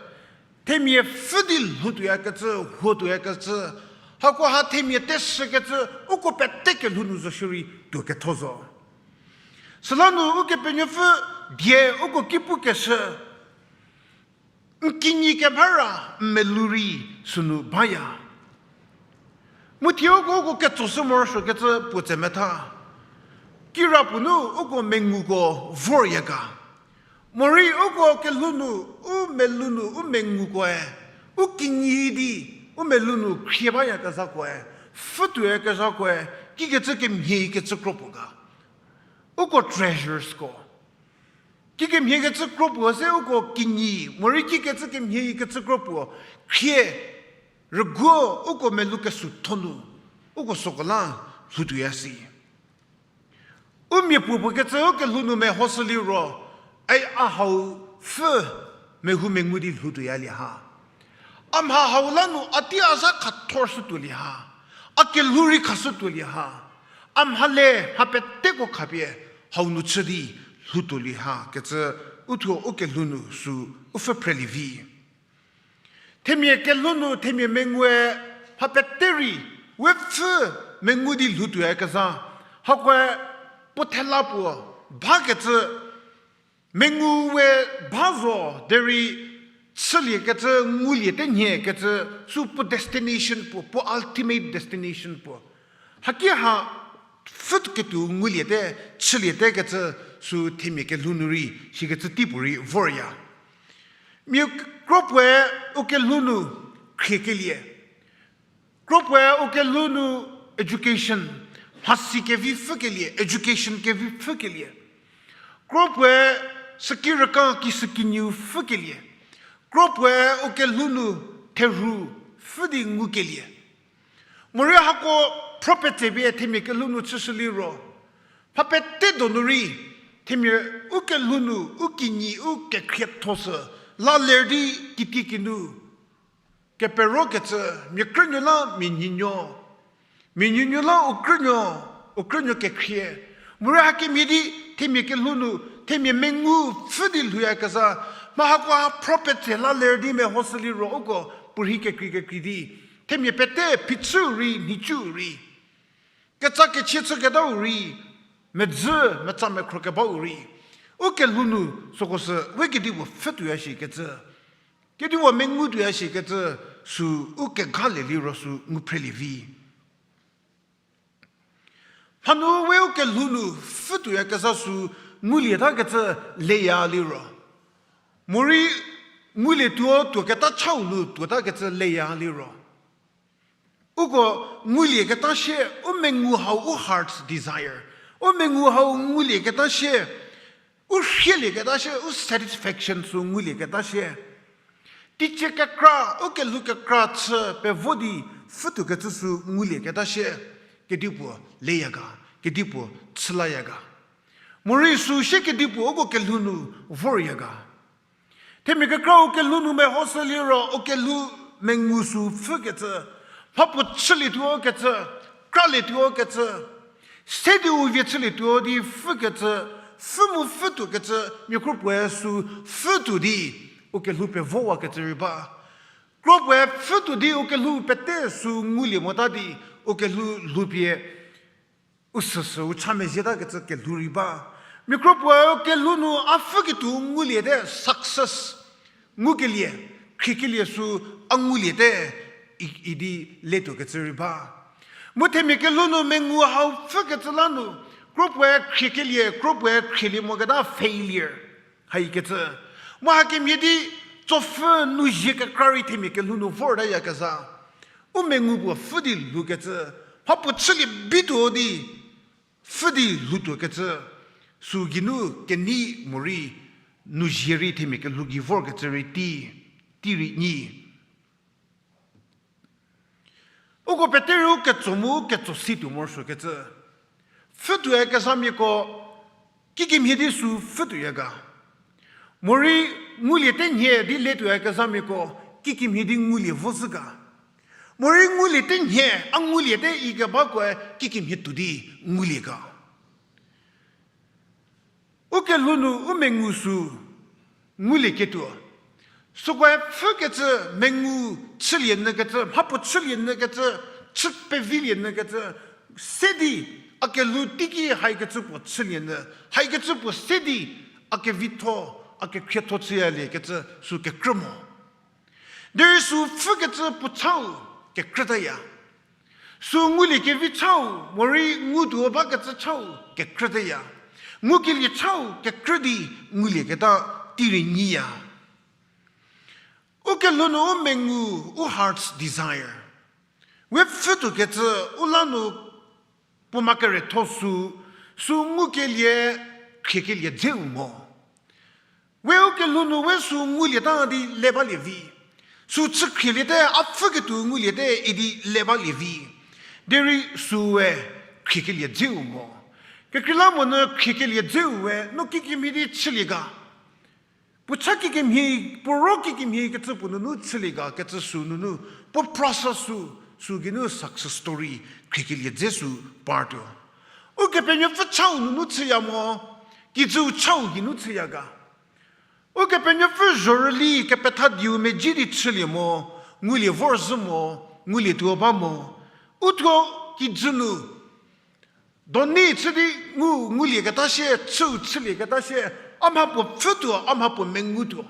themia pfhü di lhou tuoyakecü, huo tuoyakecü, hakoha themia tesükecü, uko pete kelhou nu zo shierei tuo ketho zo. Süla nu Ukepenuopfü die uko ki pukeshü, n kinyi kemhara n melou rei sünu baya. Mu thie uko, uko ketsoshü morosuokecü puo tse metha. Kirapuo nu uko menguko vorya ga. Morei uko kelhou nu, u melou nu, u mengukoe, u kinyi di, u melou nu khrie bayakezhakoe, pfhü tuoyakezhakoe, kikecü kemhie kecü kro puo ga. Uko treasures ko. Kikemhie kecü kro puo se uko kinyi, morei kikecü kemhie kecü kro puo, khrie, rüguo uko melou kesuo thonu, uko süko la lhou tuoya si. U mia puo puo kecü u kelhou nu mehoshü liro, ai a hau pfhü mehou mengu di lhou tuoyalie ha. A mha hau la nu a tei a zha khathor shütuolie ha. A kelhou rei khashütuolie ha. A mha le mha peteko khapie hau nu chü di lhoutuolie ha kecü uthuo u kelhou nu sü u pfhü phrelie vi. Themia kelhou nu themia mengue mha pete rei we pfhü mengu di lhoutuoyakezha. Hakoe puo thela puo bakecü mengu we ba zo derei chüliekecü nguliete nhie kecü sü puo destination puo, puo ultimate destination puo. Haki ha pfhü ketuo nguliete, chüliete kecü sü themia kelhou nu rei sikecü tei puorei vorya. Mia kro puoe u kelhou nu khriekelie. Kro puoe u kelhou nu education, mhasi kevi pfhükelie, education kevi pfhükelie. Kro puoe süki rüka ki süki nyiu pfhükelie. Kro puoe u kelhou nu therhu pfhü di ngukelie. Morei hako phro petsepie themia kelhou nu chüshü liro, mha pete donu rei, themia u kelhou nu u kinyi u kekhrietho sü la ler di kitiekinu keperokecü, mia krünuo la mia nhinuo, Mia nuonuo la u krünuo, u krünuo kekhrie. Morei hakemhie di, themia kelhou nu, themia mengu pfhü di lhouyakezha, mha hakoha prophet tse la ler di mehoshü liro uko puorhi kekrei kekrei di. Themia pete phichüu rei, nhicuu rei. Ketsa kechie chüketau rei, medzü, metsa mekhro kebau rei. U kelhou nu, süko sü, we kedipuo pfhü tuoya shikecü. Kedipuo mengu tuoya shikecü, sü u keghalie liro sü ngu phrelie vi. Mhanu we u kelhou nu pfhü tuoyakezha sü ngulieta kecü leya liro. Morei ngulie tuo tuoketa chau nu tuota kecü leya liro. Uko ngulieketa shie, u mengu hau u heart's desire. U mengu hau ngulieketa shie, u rhielieketa shie, u satisfaction sü ngulieketa shie. Teicie kekra, u kelhou kekra chü pevo di pfhütuokecü sü ngulieketa shie, kedipuo leya ga, kedipuo chü laya ga. Morei sü shie kedipuo uko kelhou nu vorya ga. Themia kekra u kelhou nu mehoshü liro u kelhou mengu sü pfhükecü, mhapuo chülietuo kecü, kralietuo kecü, se di u vie chülietuo di pfhükecü, pfhü mu pfhütuokecü, mia kro puoe sü pfhütuo di u kelhou pevowakecü rei ba. Kro puoe pfhütuo di u kelhou pete sü ngulie mota di u kelhou lhoupie u süsü u cha mezhietakecü kelhou rei ba. Mia kro puoe u kelhou nu a pfhüketuo nguliete success. Ngukelie, khriekelie sü a nguliete i-, idi letuokecü rei ba. Mu themia kelhou nu mengu hau pfhükecü la nu, kro puoe khriekelie, kro puoe khrielie moketa failure. Haikecü. Mu hakemhie di tsopfü nu zie kekra rei themia kelhou nu vortayakezha. U mengu puo pfhü di lhoukecü, mhapuo chülie bituo di pfhü di lhoutuokecü, sü geinu kenei morei nu zie rei themia kelhou gei vorkecü rei tei, tei rei nyi. Uko pete rei u ketso mu u ketso si tuo morosuokecü. Pfhütuoyakezhamiako kikemhie di sü pfhütuoya ga. Morei nguliete nhie di letuoyakezhamiako kikemhie di ngulie vo zhü ga. Morei nguliete nhie, a nguliete ikebakoe kikemhie tuo di ngulie ga. U kelhou nu u mengu sü ngulieketuo. Sükoe pfhükecü mengu chülie nyükecü, mhapuo chülie nyükecü, chü pevilie nyükecü, se di a kelhou teiki haikecü puo chülie nyü, haikecü puo se di a kevitho, a kekhrietho chüyaliekecü sü kekrü mo. Derei sü pfhükecü puo chau kekrütaya. Sü ngulie kevi chau, morei ngutuo bakecü chau kekrütaya. Ngukelie chau kekrü di ngulieketa tei rei nyiya. U kelhou nu u mengu, u heart's desire. We pfhütuokecü u la nu puo ma keretho sü, sü ngukelie, khriekelie dzeu mo. We u kelhou nu we sü ngulieta di le balie vi. Sü chü khrieliete, a pfhüketuo nguliete idi le balie vi. Derei süe khriekelie dzeu mo. Kekreilamonyü khriekelie dzeu we no kikemhie di chülie ga. Puo cha kikemhie, puo ro kikemhie kecü puo nunu chülie ga kecü sü nunu, puo process sü, sü geinu success story khriekelie dze sü partuo. Ukepenuopfü chau nunu chüya mo, kijüu chau geinu chüya ga. Ukepenuopfü zhorüli kepethadiu medzi di chülie mo, ngulie vorzhü mo, ngulie tuo ba mo. Uthuo kijü nu doni chü di ngu, ngulieketa sie, chüu chülieketa sie, a mhapuo pfhütuo, a mhapuo mengutuo.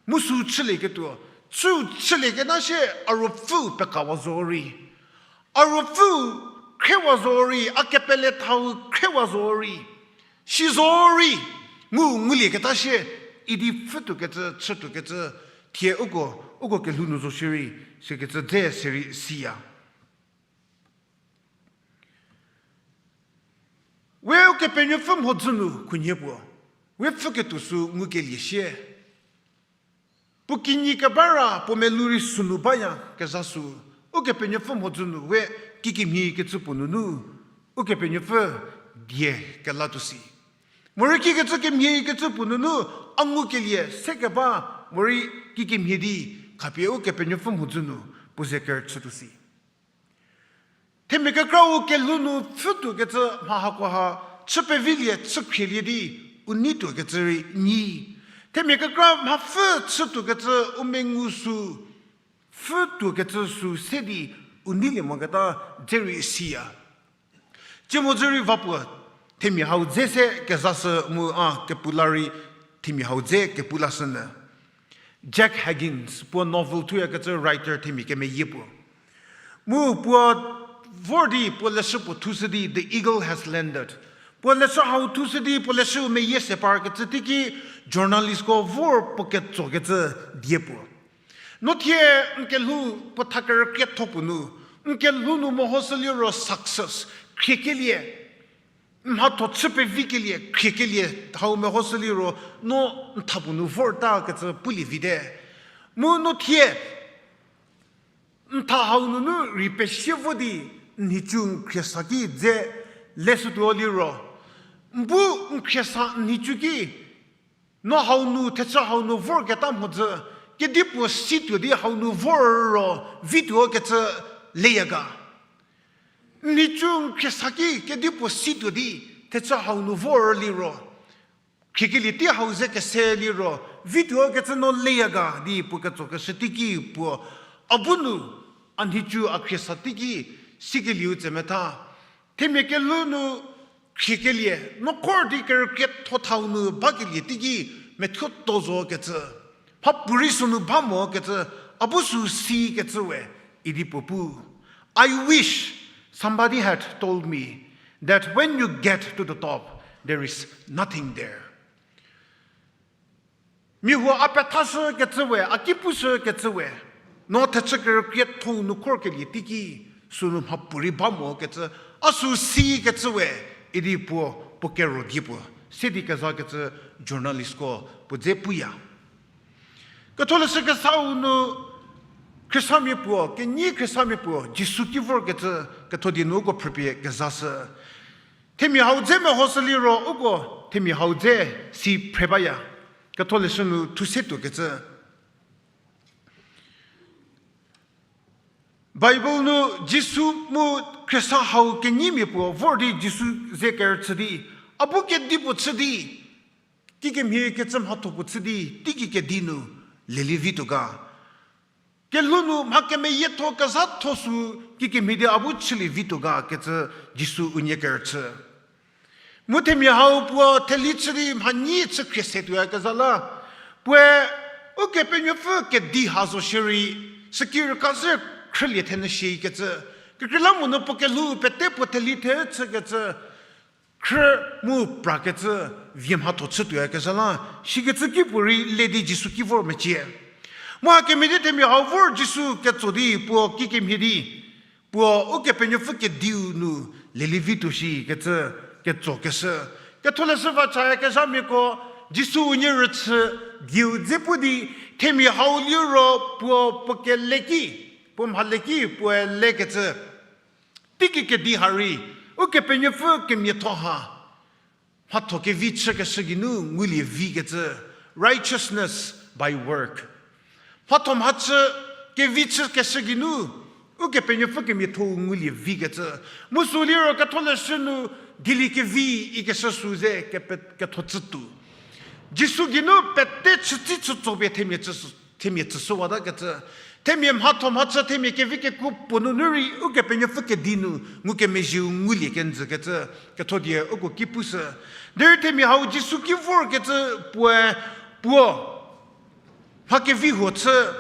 Mu sü chülieketuo, chüu chülieketa sie, a ruopfüu pekawa zorei. A ruopfüu khriewa zorei, a kepelethau khriewa zorei. Si zorei, ngu, ngulieketa sie, idi pfhütuokecü, chütuokecü, thie uko, uko kelhou nu zo shierei, sikecü dze serei siya. We Ukepenuopfü mhodzü nu khunhie puo, we pfhüketuo sü ngukelie sie. Puo kinyi keba ra puo melou rei sünu baya kezha sü, Ukepenuopfü mhodzü nu we kikemhie kecü puo nunu, Ukepenuopfü die kelatuo si. Morei kikecü kemhie kecü puo nunu, a ngukelie se keba, morei kikemhie di, khapie Ukepenuopfü mhodzü nu, puo ze kerüchütuo si. Themia kekra u kelhou nu pfhütuokecü mha hakoha chü pevilie, chü khrielie di u neituokecü rei nyi. Themia kekra mhapfü chütuokecü u mengu sü pfhütuokecü sü se di u neilie moketa dze rei siya. Tsie mhodzü rei va puo, themia hau dze se kezashü mu a kepu la rei themia hau dze kepu lashünyü. Jack Higgins puo novel thuyakecü writer themia kemeyie puo. Mu puo vor di puo leshü puo thushü di The Eagle Has Landed. Puo leshü hau thushü di puo leshüu meyie se parkecü teiki journalistko vor puo ketsokecü die puo. No thie n kelhou puo tha kerükrietho puo nu, n kelhou nu mehoshü liro success, khriekelie, mhatho chü pevikelie, khriekelie hau mehoshü liro, no n tha puo nu vortakecü pulie vite. Mu no thie n tha hau nunu rei pesie vo di n nhicu n khriesa ki dze leshütuo liro, n bu n khriesa n nhicu ki no hau nu, thechü hau nu vorketa mhodzü, kedipuo situo di hau nu vor ro vituokecü leya ga. N nhicu n khriesa ki kedipuo situo di thechü hau nu vor liro, khriekelie tei hau ze kese liro vituokecü no leya ga di puo ketsokeshü teiki puo, a bu nu, a nhicu a khriesa teiki sikelieu tsemetha. Themia kelhou nu khriekelie, no khor di kerükrietho thau nu bakelie teiki methuo to zokecü, mhapuorei sünu ba mokecü, a bu sü sikecü we, idi puo pu. I wish somebody had told me that when you get to the top, there is nothing there. Mia huo a pethashükecü we, a ki pushükecü we, no thechü kerükrietho nu khorkelie teiki, sünu mhapuorei ba mokecü, a sü sikecü we, idi puo, puo kero die puo se di kezakecü journalistko puo dze puya. Ketholeshü kesau nu Khristamia puo, kenyi Khristamia puo Jisu ki vorkecü ketho die nu uko phrüpie kezashü. Themia hau dze mehoshü liro uko themia hau dze si phre baya. Ketholeshü nu thu se tuokecü Bible nu Jisu mu Khrista hau kenyimia puo vor di Jisu ze kerüchü di, a bu kedipuo chü di, kikemhie kecü mhatho puo chü di, teiki kedi nu lelie vituo ga. Kelhou nu mha kemeyietho kezhatho sü kikemhie di a bu chülie vituo ga kecü Jisu unie kerüchü. Mu themia hau puo theli chü di mha nyi chü khrie se tuoyakezha la, puoe Ukepenuopfü kedi ha zo shierei, süki rüka zhü khrülie thenyü shikecü, kekreilamonyü puo kelhou pete puo theli the chükecü, khrü mu prakecü vie mhatho chü tuoyakezha la, shikecü kipuorei le di Jisu ki vor mecie. Mu hakemhie di themia hau vor Jisu ketso di puo kikemhie di, puo Ukepenuopfü kediu nu lelie vituo shikecü ketsokeshü. Ketholeshü va chayakezhamiako Jisu unie rüchü dieu dze pu di themia hau liro puo puo keleki, puo mhaleki puoe lekecü teiki kedi ha rei, Ukepenuopfü kemiatho ha, mhatho kevi chükeshü geinu ngulie vikecü, righteousness by work. Mhatho mhachü kevi chükeshü geinu, Ukepenuopfü kemiatho-u ngulie vikecü. Mu sü liro ketholeshü nu dieliekevi ikeshü sü ze kepe-, ketho chütuo. Jisu geinu pete chütsi chütso pie themia chü-, themia chüshüwatakecü. Themia mhatho mhachü themia kevi kekuo puo nunu rei Ukepenuopfü kedi nu ngukemezhieu ngulie kenjükecü, ketho die uko ki pushü. Derei themia hau Jisu ki vorkecü puoe, puo mha kevi huo chü,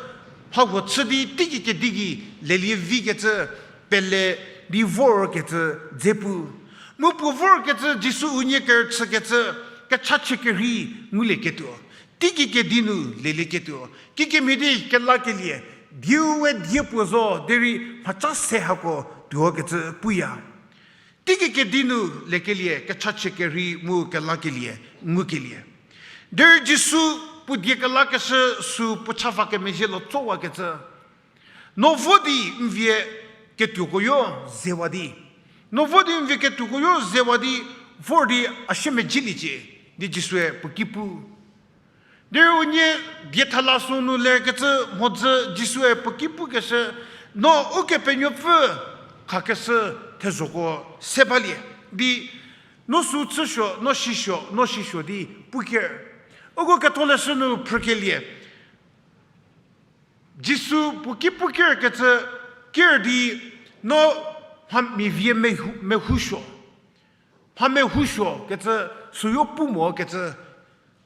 mha huo chü di teiki kedi gei lelie vikecü, pele di vorkecü dze pu. Mu puo vorkecü Jisu unie kerüchükecü, kechachie kerhei ngulieketuo. Teiki kedi nu lelieketuo. Kikemhie di kelakelie, dieu we die puo zo derei mhaca se hako tuokecü puya. Teiki kedi nu lekelie, kechachie kerhei mu kelakelie, ngukelie. Derei Jisu puo die kelakeshü sü puo cha va kemezhie lo tsowakecü. No vo di n vie ketuoko yo zewa di. No vo di n vie ketuoko yo zewa di vor di a sie medziliecie di Jisue puo ki pu. Derei unie diethala sü nu lekecü mhodzü Jisue puo ki pukeshü, no Ukepenuopfü khakeshü thezhoko se balie di, no sü chüsuo, no sisuo, no sisuo di puker. Uko ketholeshü nu phrükelie, Jisu puo ki puker kecü ker di, no mha mia vie mehu-, mehusuo. Mha mehusuo kecü, süyo pu mo kecü,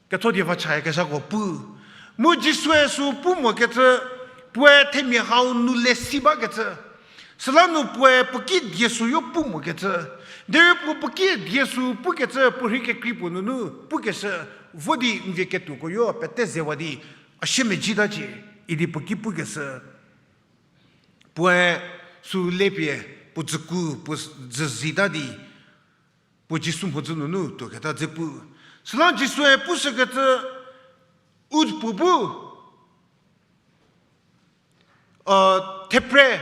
ketho die va chaya kezhako pu. Mu Jisue sü pu mo kecü, puoe themia hau nu le si bakecü. Süla nu puoe puo ki die süyo pu mo kecü. Derei puo puo ki die sü pukecü, puo rhei kekrei puo nunu pukeshü, vo di n vie ketuoko yo pete zewa di, a siemedzitacie, idi puo ki pukeshü. Puoe sü lepie, puo dzüku, puo dzü zita di, puo Jisu mhodzü nunu tuoketa dze pu. Süla Jisue pushükecü, u puo bu, thepre,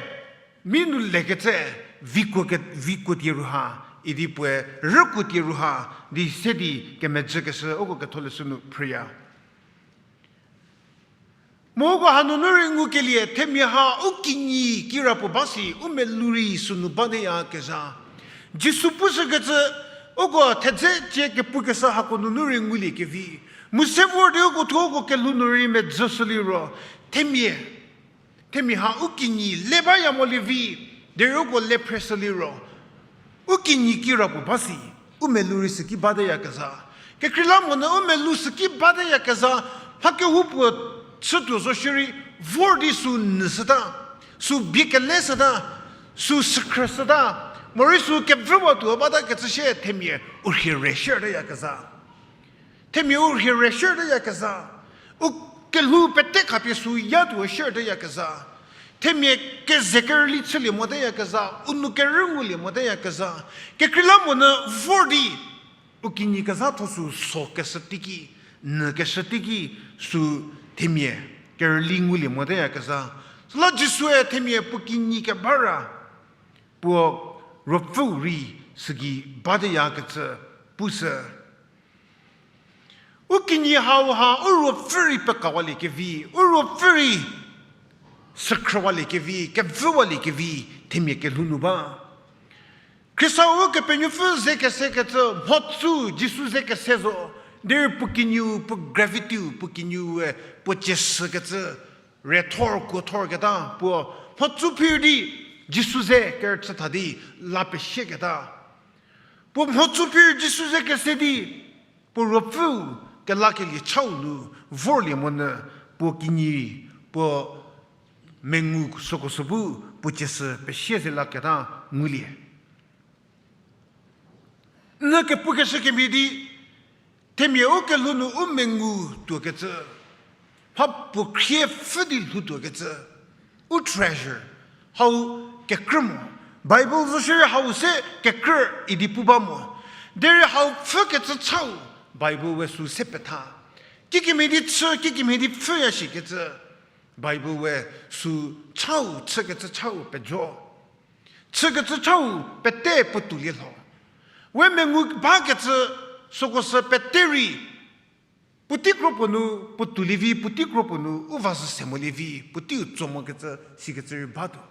mi nu lekecü, vikuo ke-, vikuo tie ru ha, idi puoe rükuo tie ru ha, di se di kemedzükeshü uko ketholeshü nu phrüya. Mu uko hanunu rei ngukelie themia ha u kinyi kirapuo ba si, u melou rei sünu bateyakezha. Jisu pushükecü, uko thedze cie kepukeshü hako nunu rei ngulie kevi. Mu se vor di uko thuo uko kelhou nu rei medzüshü liro, themia, themia ha u kinyi le baya molie vi, derei uko le phreshü liro, u kinyi kirapuo ba si, u melou rei süki bateyakezha. Kekreilamonyü u melou süki bateyakezha, mha kehoupuo chütuo zo shierei, vor di sü nyüshüta, sü bie keleshüta, sü sükhrüshüta, morei sü kevüwatuo bata kecü sie themia u rhie reshüteyakezha. Themia u rhie reshüteyakezha. U kelhou pete khapie sü yatuo shüteyakezha. Themia keze kerüli chülie moteyakezha, u nou kerü ngulie moteyakezha. Kekreilamonyü vor di, u kinyi kezhatho sü sokeshü teiki, nyükeshü teiki, sü themia kerüli ngulie moteyakezha. Süla Jisue themia puo kinyi keba ra, puo ruopfüu rei süki bateyakecü pushü. U kinyi hau ha u ruopfü rei pekawalie kevi, u ruopfü rei sükhrüwalie kevi, kevüwalie kevi, themia kelhou nu ba. Khrista Ukepenuopfü ze kesekecü mhotsü Jisu ze kese zo, derei puo kinyiu, puo gravity-u, puo kinyiue, puo cieshükecü, rethor kuothorketa, puo mhotsü phir di Jisu ze kerüchü tha di la pesieketa. Puo mhotsü phir Jisu ze kese di, puo ruopfüu kelakelie chau nu vorlie monyü, puo kinyi, puo mengu süko sü bu, puo cieshü pesie ze laketa ngulie. N kepukeshü kemhie di, themia u kelhou nu u mengu tuokecü, mha puo khrie pfhü di lhoutuokecü, u treasure, hau kekrü mo. Bible zo shierei hau se kekrü idi pu ba mo. Derei hau pfhükecü chau, Bible we sü se petha. Kikemhie di chü, kikemhie di pfhüya shikecü, Bible we sü chau, chükecü chau pejo. Chükecü chau pete puotoulie lho. We mengu bakecü süko sü pete rei, puotei kro puo nu puotoulie vi, puotei kro puo nu u va zü se molie vi, puoteiu tso mokecü, sikecü rei batuo.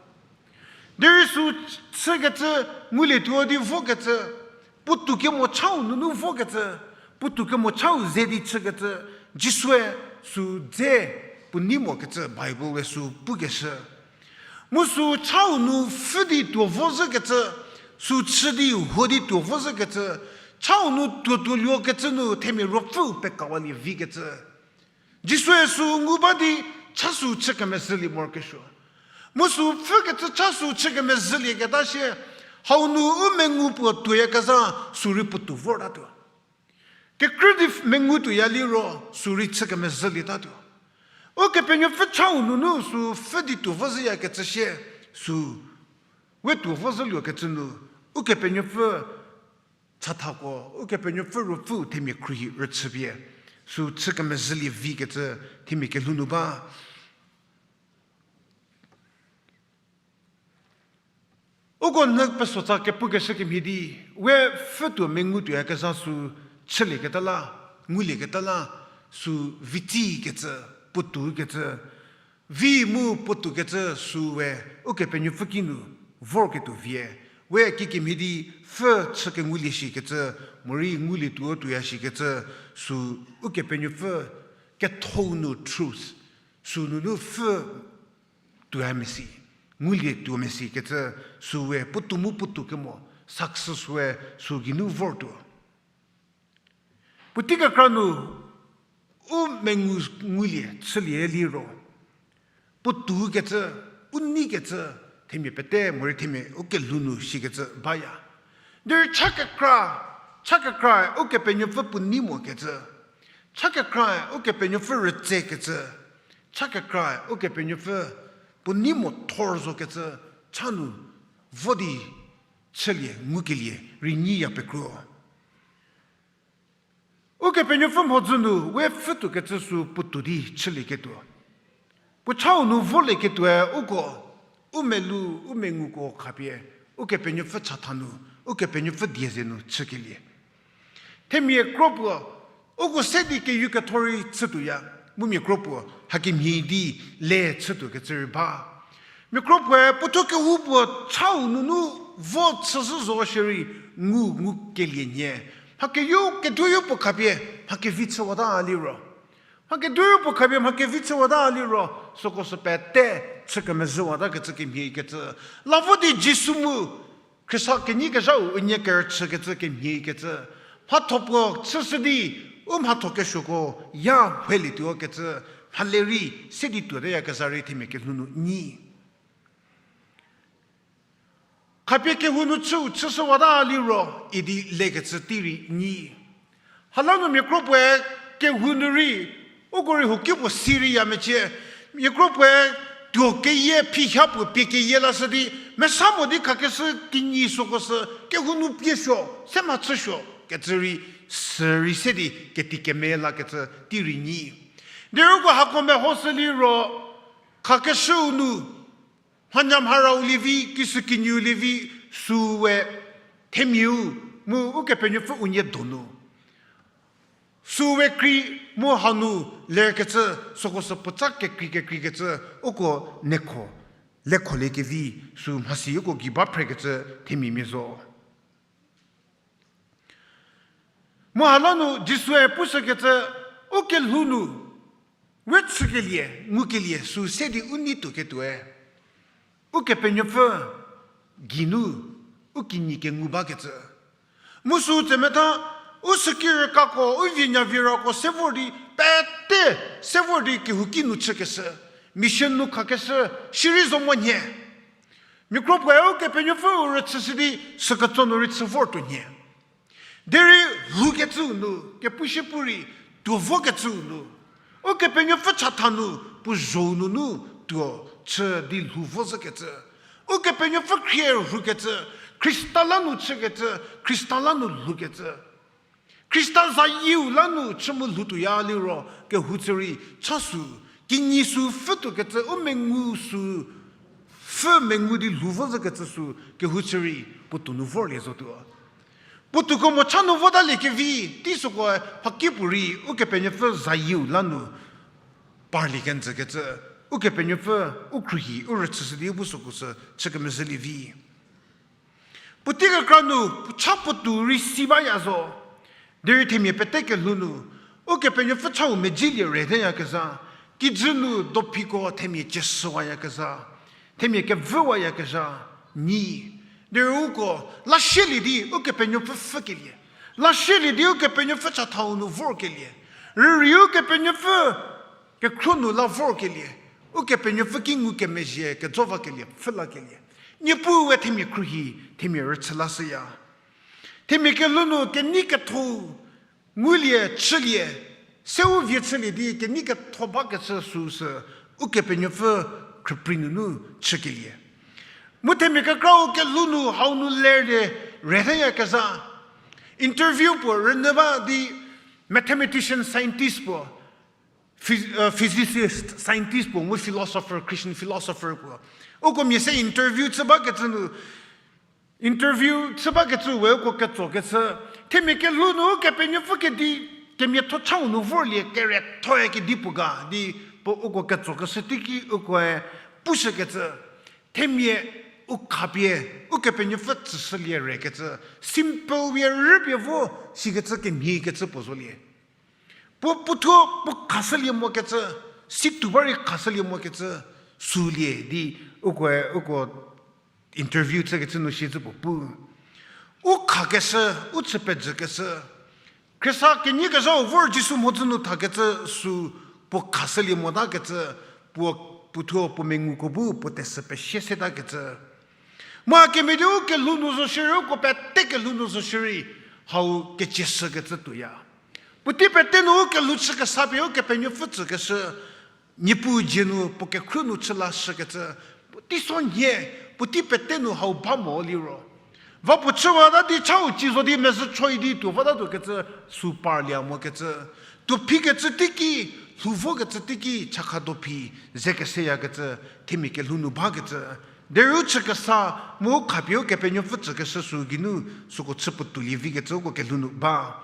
Derei sü chükecü, ngulietuo di vokecü, puotou kemo chau nunu vokecü, puotou kemo chau ze di chükecü, Jisue sü dze puo nei mokecü Bible we sü pukeshü. Mu sü chau nu pfhü di tuo vo zhükecü, sü chü di huo di tuo vo zhükecü, chau nu tuo tuo luokecü nu themia ruopfüu pekawalie vikecü. Jisue sü ngu ba di cha sü chü kemezhülie morokesuo. Mu sü pfhükecü cha sü chü kemezhülieketa sie, hau nu u mengu puo tuoyakezha sü rei puotou vortatuo. Kekrü di mengu tuoya liro sü rei chü kemezhülietatuo. Ukepenuopfü chau nunu sü pfhü di tuo vo zhüyakecü sie, sü we tuo vo zhüluokecü nu, Ukepenuopfü chathako, Ukepenuopfü ruopfüu themia khruohi rüchüpie, sü chü kemezhülie vikecü themia kelhou nu ba. Uko nyü pesotsa kepukeshü kemhie di, we pfhü tuo mengu tuoyakezha sü chülieketa la, ngulieketa la, sü vitsikecü, puotoukecü, vi mu puotoukecü sü we Ukepenuopfü kinu vorketuo vie. We kikemhie di pfü chü kengulie shikecü, morei ngulietuo tuoya shikecü, sü Ukepenuopfü kethou nu truth, sü nunu pfü tuoya mesi, ngulie tuo mesi kecü, sü we puotou mu puotou kemo, success we sü geinu vortuo. Puotei kekra nu u mengu ngulie chülie liro, puotou kecü, u nei kecü, themia pete morei themia u kelhou nu shikecü baya. Derei cha kekra, cha kekra Ukepenuopfü puo nei mokecü, cha kekra Ukepenuopfü rütsekecü, cha kekra Ukepenuopfü puo nei mo thor zokecü, cha nu vo di chülie ngukelie rei nyiya pekro. Ukepenuopfü mhodzü nu we pfhütuokecü sü puotou di chülieketuo, puo chau nu volieketuoe uko, u melou u menguko khapie, Ukepenuopfü chatha nu, Ukepenuopfü die ze nu chükelie. Themia kro puo, uko se di keyu ketho rei chütuoya, mu mia kro puo hakemhie di le chütuokecü rei ba. Mia kro puoe puothuo kehou puo chau nunu vo chüzhü zo shierei ngu ngukelie nhie. Mha keyo keduoyo puo khapie mha kevi chüwata liro, mha keduoyo puo khapie mha kevi chüwata liro, süko sü pete chü kemezhüwata kecü kemhie kecü. La vo di Jisu mu Khrista kenyi kezhau unie kerüchükecü kemhie kecü. Mhatho puo chüshü di, u mhatho kesuoko ya hwelietuo kecü, mhale rei se di tuoteyakezha rei themia kelhou nu nyi. Khapie kehou nu chüu chüshüwata liro idi lekecü tei rei nyi. Hala nu mia kro puoe kehou nu rei, uko rei huoki puo si rei ya mecie, mia kro puoe tuo keyie phiha puo pie keyie lashü di, mesa mo di khakeshü kinyi süko sü kehou nu pie suo, se mhachü suo kecü rei, sü rei se di keti keme lakecü tei rei nyi. Derei uko hako mehoshü liro, khakeshüu nu, mhanyamharau lievi, kisükinyiu lievi, süu we themiau, mu Ukepenuopfü unie donu, süu we krei, mu hanu lerkecü, süko sü puotsa kekrei kekreikecü, uko neko, lekholiekevi, sü mhasi uko gei ba phrekecü themia mia zo. Mu hala nu Jisue pushükecü, u kelhou nu, we chükelie, ngukelie, sü se di u nei tuoketuoe, Ukepenuopfü geinu, u kinyi kengu bakecü. Mu sü tsemetha, u süki rükako, u vienyavirako se vor di, pete se vor di kehouki nu chükeshü, mission nu khakeshü, shierei zo mo nhie. Mia kro puoe Ukepenuopfüu rüchüshü di süketso nu rei chü vortuo nhie. Derei lhoukecüu nu, kepushie pu rei tuo vokecüu nu, Ukepenuopfü chatha nu puo zhou nunu tuo chü di lhou vo zhükecü. Ukepenuopfü khrie rhukecü, Khrista la nu chükecü, Khrista la nu lhoukecü. Khrista zayieu la nu chü mu lhoutuoya liro kehou chü rei cha sü, kinyi sü pfhütuokecü, u mengu sü pfhü mengu di lhou vo zhükecü sü kehou chü rei puotou nu vorlie zotuo. Puotouko mo cha nu votaliekevi, tei süko mhakipuorei Ukepenuopfü zayieu la nu parlie kenjükecü, Ukepenuopfü u khruohi u rüchüshü di u bu süko sü chü kemezhülie vi. Puotei kekra nu cha puotou rei si baya zo. Derei themia pete kelhou nu, Ukepenuopfü chau medzilie reteyakezha, kijü nu dophiko themia cieshüwayakezha, themia kevüwayakezha, nyi. Derei uko, lasielie di Ukepenuopfü pfhükelie, lasielie di Ukepenuopfü chathau nu vorkelie, rürei Ukepenuopfü kekhro nu la vorkelie, Ukepenuopfü ki ngukemezhie kejo vakelie pfhü lakelie, Niepuu we themia khruohi, themia rüchü lashüya. Themia kelhou nu kenei ketho ngulie chülie, seu vie chülie di kenei ketho bakecü süu sü Ukepenuopfü khrüprei nunu chükelie. Mu themia kekrau kelhou nu hau nu lerlie reteyakezha, interview puo rünyü ba di mathematician, scientist puo, phys-, uh, physicist, scientist puo, mu philosopher, Christian philosopher puo. Uko mia se interview chü bakecü nu, interview chü bakecü we uko ketsokecü, themia kelhou nu Ukepenuopfü kedi, kemiatho chau nu vorlie keriethoe kedipuo ga di puo uko ketsokeshü teiki ukoe pushükecü, themia U khapie, Ukepenuopfü tsüshülie re kecü, simple we rüpie vo, sikecü kemhie kecü puo zolie. Puo puothuo puo khashülie mokecü, situo ba rei khashülie mokecü, sülie di, ukoe, uko interview chükecü nu shicü puo pu. U khakeshü, u chü pejükeshü. Khriesa kenyi kezhau vor Jisu mhodzü nu thakecü sü puo khashülie motakecü, puo puothuo puo menguko bu puo tesü pesie setakecü. Mu kemedi u kelhou nu zo shierei, uko pete kelhou nu zo shierei, hau kecieshükecü tuoya. Puotei pete nu u kelhou chü kesa pie Ukepenuopfü tsükeshü, Niepuu dzie nu puo kekhruo nu chü lashükecü, teisonhie, puotei pete nu hau ba mo liro. Va puo chüwata di chau ci zo di mezhü choi di tuo votatuokecü, sü parlia mokecü. Tuo phikecü teiki, lhou vokecü teiki, chakha do phi, ze keseyakecü, themia kelhou nu bakecü. Derei u chü kesa, mu u khapie Ukepenuopfü tsükeshü sü geinu, süko chü puo tuolie vikecü uko kelhou nu ba.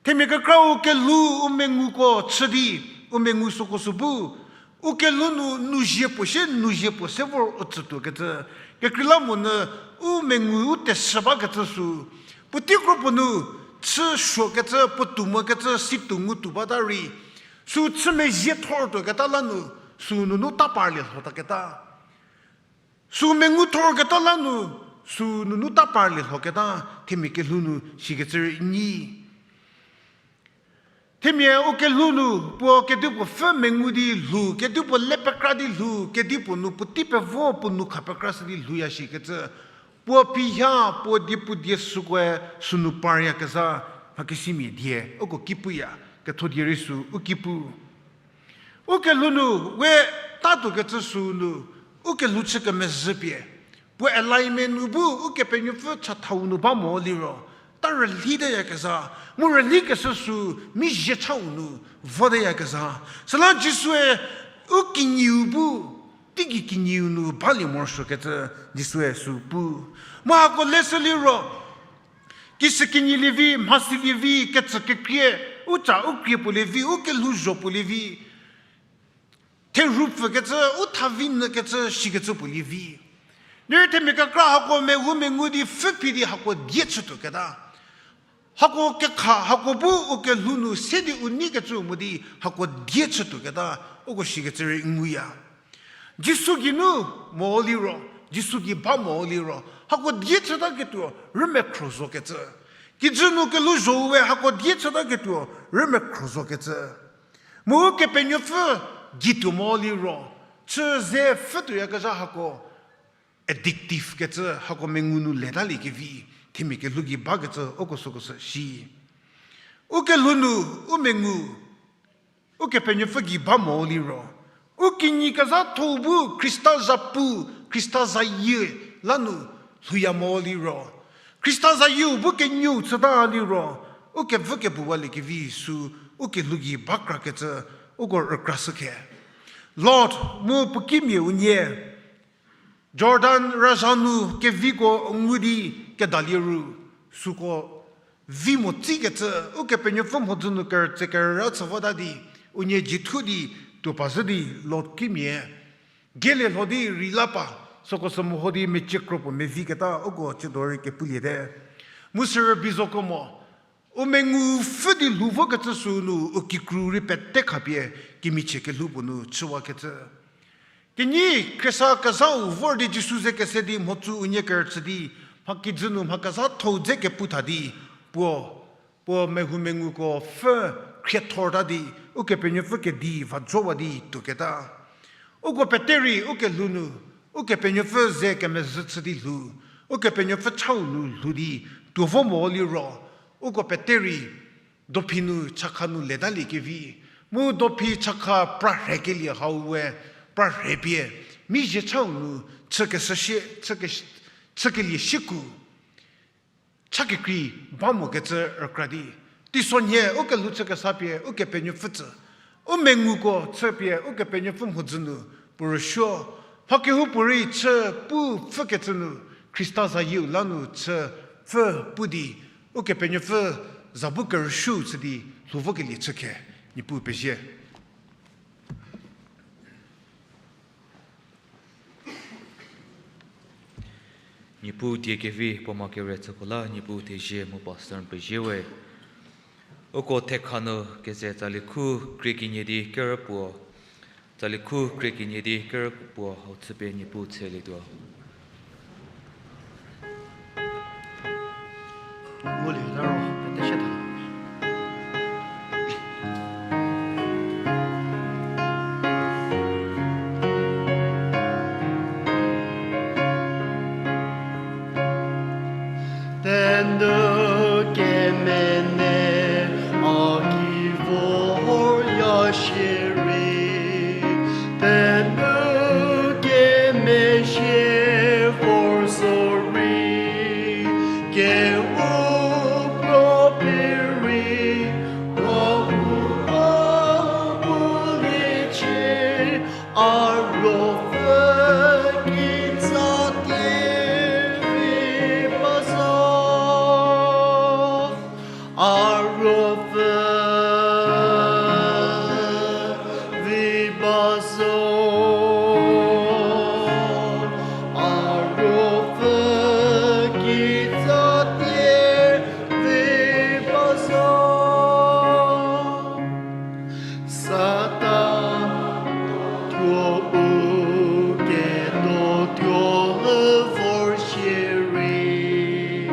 Themia kekra u kelhou u menguko chü di, u mengu süko sü bu, u kelhou nu, nu zie puo sie, nu zie puo se vor u tsütuokecü, kekreilamonyü u mengu u tesü bakecü sü, puotei kro puo nu, chü suokecü, puo tuo mokecü, situo ngu tuo bata rei, sü chü mezhie thor tuoketa la nu, sü nunu ta parlie lhotaketa. Sü mengu thorketa la nu, sü nunu ta parlie lhoketa, themia kelhou nu sikecü rei nyi. Themia u kelhou nu, puo kedipuo pfü mengu di lhou, kedipuo le pekra di lhou, kedipuo nu puotei pevo puo nu kha pekra shü di lhouya shikecü. Puo phiha, puo die puo die sükoe sünu paryakezha, mhakesimia die, uko ki puya, ketho die rei sü u ki pu. U kelhou nu, we tatuokecü sü nu, u kelhou chü kemezhüpie. Puo alignment nu bu, Ukepenuopfü chathau nu ba mo liro, ta rülhiteyakezha, mu rülhikeshü sü, mi zie chau nu, voteyakezha. Süla Jisue, u kinyiu bu, teigei kinyiu nu balie morosuokecü, Jisue sü pu. Mu hako leshü liro, kishü kinyilie vi, mhasilie vi, kecü kekrie, u ca u krie puolie vi, u kelhouzho puolie vi. Therhu pfükecü, u thavi nyükecü, shikecü puolie vi. Derei themia kekra hako mehou mengu di pfhü phi di hako die chütuoketa. Hako kekha, hako bu u kelhou nu se di u neikecü mo di hako die chütuoketa, uko shikecü rei nguya. Jisu geinu mo liro, Jisu gei ba mo liro, hako die chütaketuo rümekhro zokecü. Kijü nu kelhouzho we hako die chütaketuo rümekhro zokecü. Mu Ukepenuopfü gei tuo mo liro, chü ze pfhü tuoyakezha hako addictive kecü hako mengu nu letaliekevi, themia kelhou gei bakecü uko süko sü shi. U kelhou nu, u mengu, Ukepenuopfü gei ba mo liro, u kinyi kezhatho bu Khrista zapu, Khrista zayie la nu lhouya mo liro, Khrista zayieu bu kenyüu chüta liro, u kevü kebuwaliekevi sü u kelhou gei bakrakecü uko rükrashükhe. Lot mu puo kimia unie Jordan razha nu keviko ngu di kedalie ru, süko vi mo tsikecü, Ukepenuopfü mhodzü nu kerütse kerüra chü vota di, unie jithu di tuo pa zhü di Lot kimia, gelie lho di rei la pa, süko sü meho di mecie kro puo meviketa uko chüdo rei kepuliete. Mu sü rübei zoko mo, u mengu pfhü di lhou vokecü sü nu u kikru rei pete khapie kemichie kelhou puo nu chüwakecü. Kenyi Khrista kezhau vor di Jisu ze kese di mhodzü unie kerüchü di, mha kijü nu mha kezhathou dze kepu tha di, puo, puo mehou menguko pfhü khriethorta di, Ukepenuopfü kedi va jowa di tuoketa. Uko pete rei u kelhou nu, Ukepenuopfü ze kemezhü chü di lhou, Ukepenuopfü chau nu lhou di tuo vo mo liro, uko pete rei dophi nu chakha nu letaliekevi, mu dophi chakha pra rhekelie hau we, pra rhepie, mi zie chau nu chükeshü sie, chüke-, chükelie shieku cha kekrei ba mokecü rükra di, teisonhie u kelhou chü kesa pie Ukepenuopfü tsü, u menguko chüpie Ukepenuopfü mhodzü nu puo rüsuo, mha kehoupuorei chü pu pfhükecü nu, Khrista zayieu la nu chü pfhü pu di, Ukepenuopfü za bu kerüsuo chü di lhou vokelie chükhe, Niepuu pezie. Niepuu die kevi puo ma kere chüko la Niepuu thezie mu pastor pezie we. Uko thekha nu keze tsali khu krie kenie di kerü puo, tsali khu krie kenie di kerü puo hau chüpie Niepuu tselietuo. Ngulie ta ro, pete shie ta. Tenü kemene a ki vorya shierei, tenü kemezhie vor zorei, kehoupuo perei, puo u a puliecie, a ruopfü kitsatie vi ba zo. A ruopfü vi ba zo. A ruopfü kitsatie vi ba zo. Satan tuo u ketuo tuo vor shierei,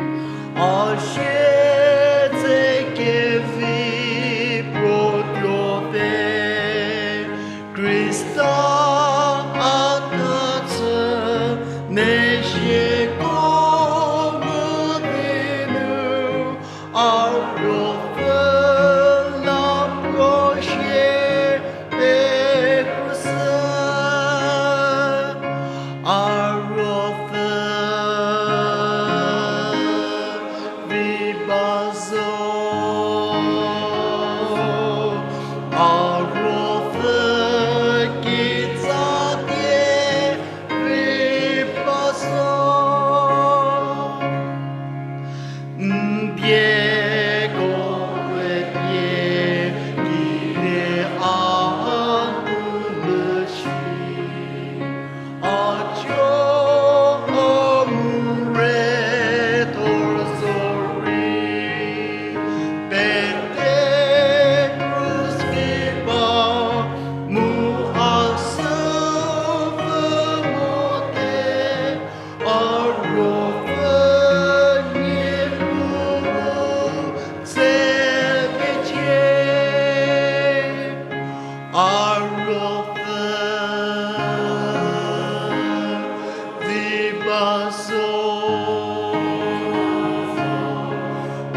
a siedze kevi puo tuo te, Khrista a ta chü mezhieko mu di nu, a ruopfü la puo shie pekrushü, a ruopfü vi ba zo, a ruopfü kitsatie vi ba zo. N pie ko we pie kite a nu lüshi, a thuo a mu re thor zorei, pete krus ki ba mu a sü pfü mote, a ruopfü Niepuu se kecie, a ruopfü vi ba zo,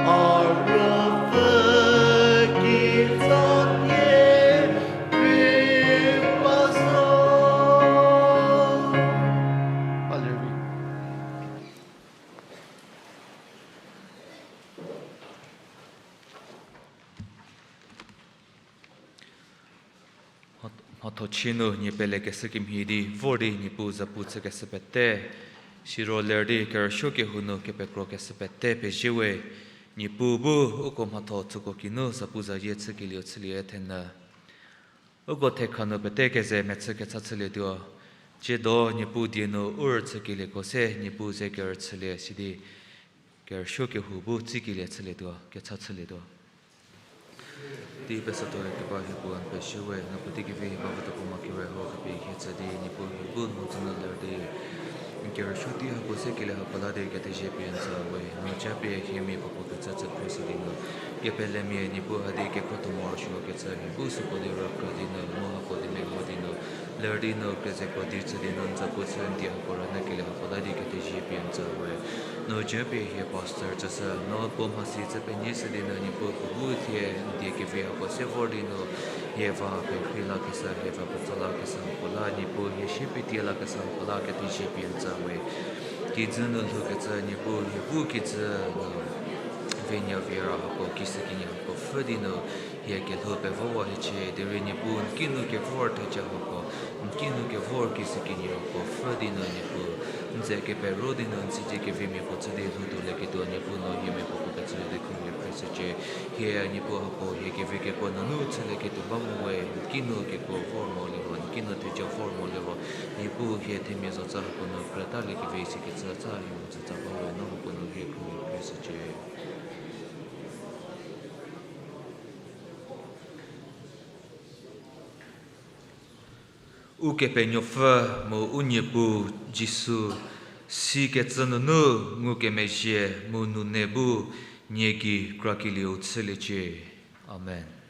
a ruopfü kitsatie vi ba zo. Hallelujah. Mhatho chie nu nie pelekeshü kemhie di vor di Niepuu zapu chükeshü pete, siro ler di kerüsuo kehou nu kepekrokeshü pete pezie we. Niepuu bu uko mhatho tsüko kinu zapu zayie chükelieu chülie thenyü. Uko thekha nu pete keze mechü kecha chülietuo. Tsiedo Niepuu die nu u rüchükelieko se Niepuu ze kerüchülie sidi kerüsuo kehou bu tsikelie chülietuo, kecha chülietuo. Tei pesatho keba hie puo n pezie we, no puotei kevi hie ba vüdo puo ma kere ho khapie hie tsü di Niepuu hie bu n mhodzü nu ler di n kerüsuo tei hako se kelie hako la di kethezie pie n tsü we. No japie hie mia puopuo kecü tsü phre sidi nu, kepelemia Niepuu hadi kekhotuo morosuo kecü hie bu süko di rükra di nu mu hako di meho di nu ler di nu kezeko di chü di nu n zapu chü n die hako rünyü kelie hako la di kethezie pie n tsü we. No japie hie pastor tsüshü, no puo mhasi chü penyishü di nu Niepuu puo bu thie n die kevi hako se vor di nu hie va perhei lakeshü, hie va petso lakeshü hako la Niepuu hie sie pie tie lakeshü hako la kethezie pie n tsü we. Kijü nu lhoukecü Niepuu hie bu kijü nu vinya viera hako, kishükinyi hako pfhü di nu hie kelhou pevowa hiecie, derei Niepuu n kinu kevor theja hako, n kinu kevor kishükinyi hako pfhü di nu Niepuu n ze kepero di nu n sicie kevimia puo chü di lhoutuo leketuo Niepuu no hie mia puopuo kecü di khunhie phre shücie. Hie Niepuu hako hie kevi kekuo nunu chülieketuo ba mo we, n kinu kekuo vor mo liro, n kinu theja vor mo liro, Niepuu hie themia zotsa hako nu krüta liekevi sikecü tsa hie mhodzü tsa ba we, no hako nu hie khruohi khrie shücie. Ukepenuopfü mu u Niepuu Jisu, sikecü nunu ngukemezhie mu nune bu nie gei krakelieu chüliecie. Amen.